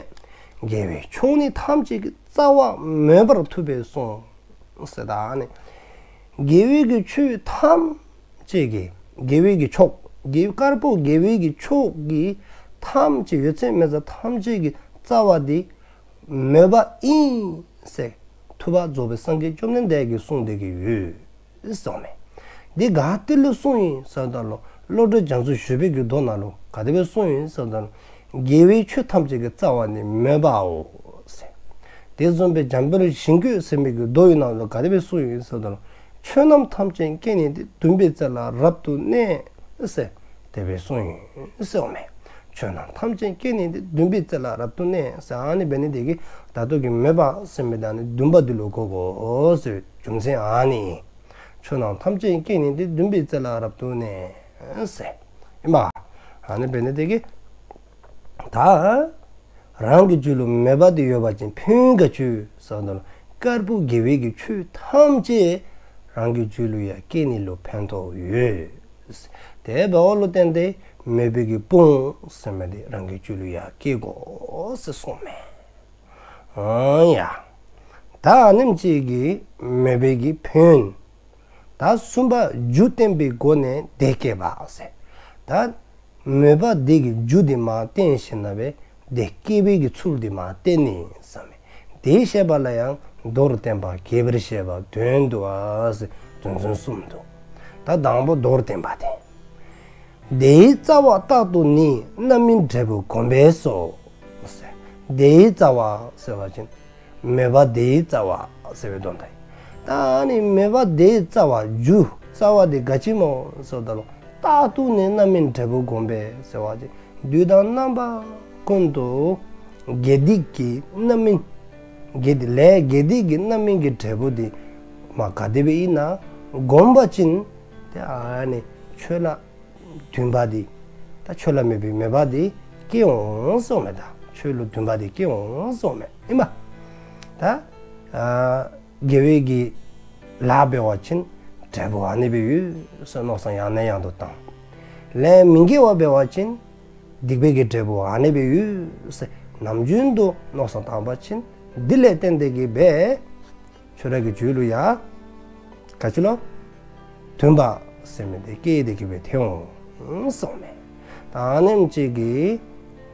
དགེ་བའི་ཕྱོགས་ནི་ཐམས་ཅད་ཀྱི་རྩ་བ་མོས་པར་ཐུབ་པས་གསུངས་ཟེར། ད་ཨ་ནི་དགེ་བའི་གི་ཆོས་ཐམས་ཅད་ཀྱི་དགེ་བའི་གི་ཕྱོགས་དགེ་བའི་དཀར་པོ་དགེ་བའི་གི་ཕྱོགས་ཀྱི་ཐམས་ཅད་ཡོད་ཚད་མེད་ཚད་ཐམས་ཅད་ཀྱི་རྩ་བ་དེ་མོས་པ་ཨིན་ཟེར་ཐུབ་པ་རྫོགས་པའི་སངས་རྒྱས་བཅོམ་ལྡན་འདས་ཀྱིས་གསུངས་ཏེ་གི་ཡོད་གསུངས་མས། འདི་ག་ཏེ་ལུ་གསུངས་ཡི་ཟེརཝ་ད་ལུ་བློ་གྲོས་རྒྱ་མཚོ་བཞད་པའི་གི་མདོ་ནང་ལུ་ག་དེ་སྦེ་གསུངས་ཡི་ཟེརཝ་ད་ལུ་དགེ་བའི་ཆོས་ཐམས་ཅད་ཀྱི་རྩ་བ་ནི་མོས་པའོ་ཟེར། དེ་བཟུམ་སྦེ་འཇམ་དཔལ་ཞིང་བཀོད་ཟེར་མི་གི་མདོ་ཡི་ནང་ལུ་ག་དེ་སྦེ་གསུངས་ཡི་ཟེརཝ་ད་ལུ་ཆོས་རྣམས་ཐམས་ཅད་སྐྱེ་ནི་འདི། འདུན་པའི་རྩེ་ལ་རབ་ཏུ་གནས་ཟེར་དེ་སྦེ་གསུངས་ཡི་གསུངས་མས། ཆོས་རྣམས་ཐམས་ཅད་སྐྱེ་ནི་འདི། འདུན་པའི་རྩེ་ལ་རབ་ཏུ་གནས་ཟེར། ཨ་ནི་འབད་ནི་དེ་གིས་ད་ལྟོ་གི་མོས་པ་ཟེར་མི་དེ་ཨ་ནི་འདུན་པ་འདི་ལུ་གོ་དགོ་ཟེར་རྒྱུ་མཚན་ཨ་ནི། ཆོས་རྣམས་ཐམས་ཅད་སྐྱེ་ནི་འདི། འདུན་པའི་རྩེ་ལ་རབ་ཏུ་གནས་ཟེར་ཨིན་མས། ཨ་ནི་འབད་ནི་དེ་གིས་ད་རང་གི་རྒྱུད་ལུ་མོས་པ་དེ་ཡོད་པ་ཅིན་ཕན་ཡོན་ག་ཅི་ཡོད་ཟེརཝ་ད་ལུ་དཀར་པོ་དགེ་བའི་གི་ཆོས་ཐམས་ཅད་རང་གི་རྒྱུད་ལུ་ཡང་སྐྱེ་ནི་ལུ་ཕན་ཐོགས་ཡོད། དེ་འབདཝ་ལུ་བརྟེན་ཏེ་མོས་པའི་གི་དཔུང་ཟེར་མི་དེ་རང་གི་རྒྱུད་ལུ་ཡང་སྐྱེ་དགོ་ཟེར་གསུངས་མས། ཨང་ཡ། ད་ཨ་ནེམ་ཅིག་གིས་མོས་པའི་གི་ཕན་ཡོན། ད་གསུམ་པ་རྒྱུ་བསྟན་པའི་སྒོ་ནས་དེ་སྐྱེས་པ་ཟེར། ད་མོས་པ་དེ་གི་རྒྱུ་དེ་མར་བསྟན་ཞིནམ་ལས་དེ་སྐྱེ་བའི་གི་ཚུལ་དེ་མར་བསྟན་ནི་ཟེར་མས། དེ་བཤད་པ་ལ་ཡང་མདོར་བསྟན་པ་རྒྱས་པར་བཤད་པ་དོན་བསྡུ་བ་ཟེར་དོན་ཚན་གསུམ་འདུག། ད་དང་པོ་མདོར་བསྟན་པ་དེ། དེའི་རྩ་བ་རྟག་ཏུ་ནི། རྣམ་སྨིན་འབྲས་བུ་བསྒོམས་པས་སོ། དེའི་རྩ་བ་ཟེར་བ་ཅིན་མོས་པ་དེའི་རྩ་བ་ཟེར་བའི་དོན་དག་ཨིན། ད་ནི་མོས་པ་དེའི་རྩ་བ་རྒྱུ་རྩ་བ་དེ་ག་ཅི་སྨོ་ཟེརཝ་ད་ལུ་རྟག་ཏུ་ནི་རྣམ་སྨིན་འབྲས་བུ་བསྒོམས་པས་ཟེར་བ་ཅིན་དུས་དང་རྣམ་པ་ཀུན་ཏུ་དགེ་སྡིག་གི་རྣམ་སྨིན་དགེ་སྡིག་ལས་དགེ་སྡིག་གི་རྣམ་སྨིན་གྱི་འབྲས་བུ་དེ་མ་ག་དེ་སྦེ་ཨིན་ན་བསྒོམ་པ་ཅིན་ཏེ་ཨ་ནི་ཆོས་ལ་འདུན་པ་དེ་ད་ཆོས་ལ་མོས་པའི་མོས་པ་དེ་སྐྱེ་འོང་གསུངས་མས། ད་ཆོས་ལུ་འདུན་པ་དེ་སྐྱེ་འོང་གསུངས་མས། ཨིན་པ། ད་ཨ་དགེ་བའི་གི་ལཱ་འབད་བ་ཅིན་འབྲས་བུ་ཨ་ནི་སྦེ་ཡོད་ཟེར་མནོ་བསམ་ཡང་ནས་ཡང་དུ་བཏང་། ལས་མི་དགེ་བ་འབད་བ་ཅིན་སྡིག་པའི་གི་འབྲས་བུ་ཨ་ནི་སྦེ་ཡོད་ཟེར་ནམ་རྒྱུན་དུ་མནོ་བསམ་བཏང་པ་ཅིན་འདི་ལས་བརྟེན་ཏེ་གི་སྦེ་ཁྱོད་ར་གི་རྒྱུད་ལུ་ཡང་ག་ཅི་ལོ། འདུན་པ་ཟེར་མི་དེ་སྐྱེས་ཏེ་གི་སྦེ་ཐོན་འོང་གསུངས་མས། ད་ཨ་ནེམ་ཅིག་གིས་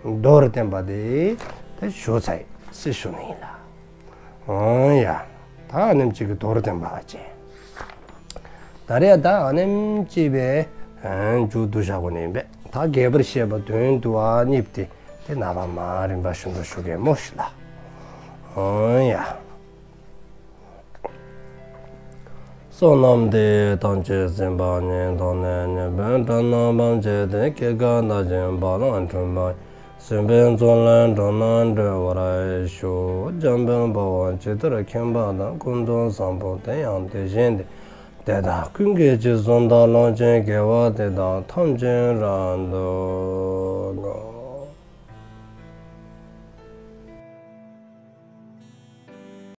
མདོར་བསྟན་པ་དེ་ད་ཞུ་ཚར་ཡི་ཟེར་ཞུ་ནི་ཨིན་ལགས། འོང་ཡ། ད་ཨ་ནེམ་ཅིག་གིས་མདོར་བསྟན་པ་ཅིན། ད་རེས་ད་ཨ་ནེམ་ཅིག་སྦེ་མཇུག་བསྡུ་བཞག་དགོ་ནི་ཨིན་པས། ད་རྒྱས་པར་བཤད་པ་དོན་བསྡུ་བ་གཉིས་དེ་དེ་ནངས་པ་མར་རིམ་པ་བཞིན་དུ་ཞུ་གེ་སྨོ་ཤིག་ལགས། འོང་ཡ། བསོད་ནམས་འདི་ཡིས་ཐམས་ཅད་གཟིགས་པ་ཉིད། ཐོབ་ནས་ཉེས་པའི་དགྲ་རྣམས་ཕམ་བྱས་ཏེ། སྐྱེ་རྒ་ན་འཆིའི་རྦ་ཀློང་འཁྲུགས་པ་ཡི། སྲིད་པའི་མཚོ་ལས་འགྲོ་རྣམས་སྒྲོལ་བར་ཤོག། འཇམ་དཔལ་དཔའ་བོས་ཇི་ལྟར་མཁྱེན་པ་དང་། ཀུན་ཏུ་བཟང་པོ་དེ་ཡང་དེ་བཞིན་ཏེ། དེ་དག་ཀུན་གྱི་རྗེས་སུ་བདག་སློབ་ཅིང་། དགེ་བ་འདི་དག་ཐམས་ཅད་རབ་ཏུ།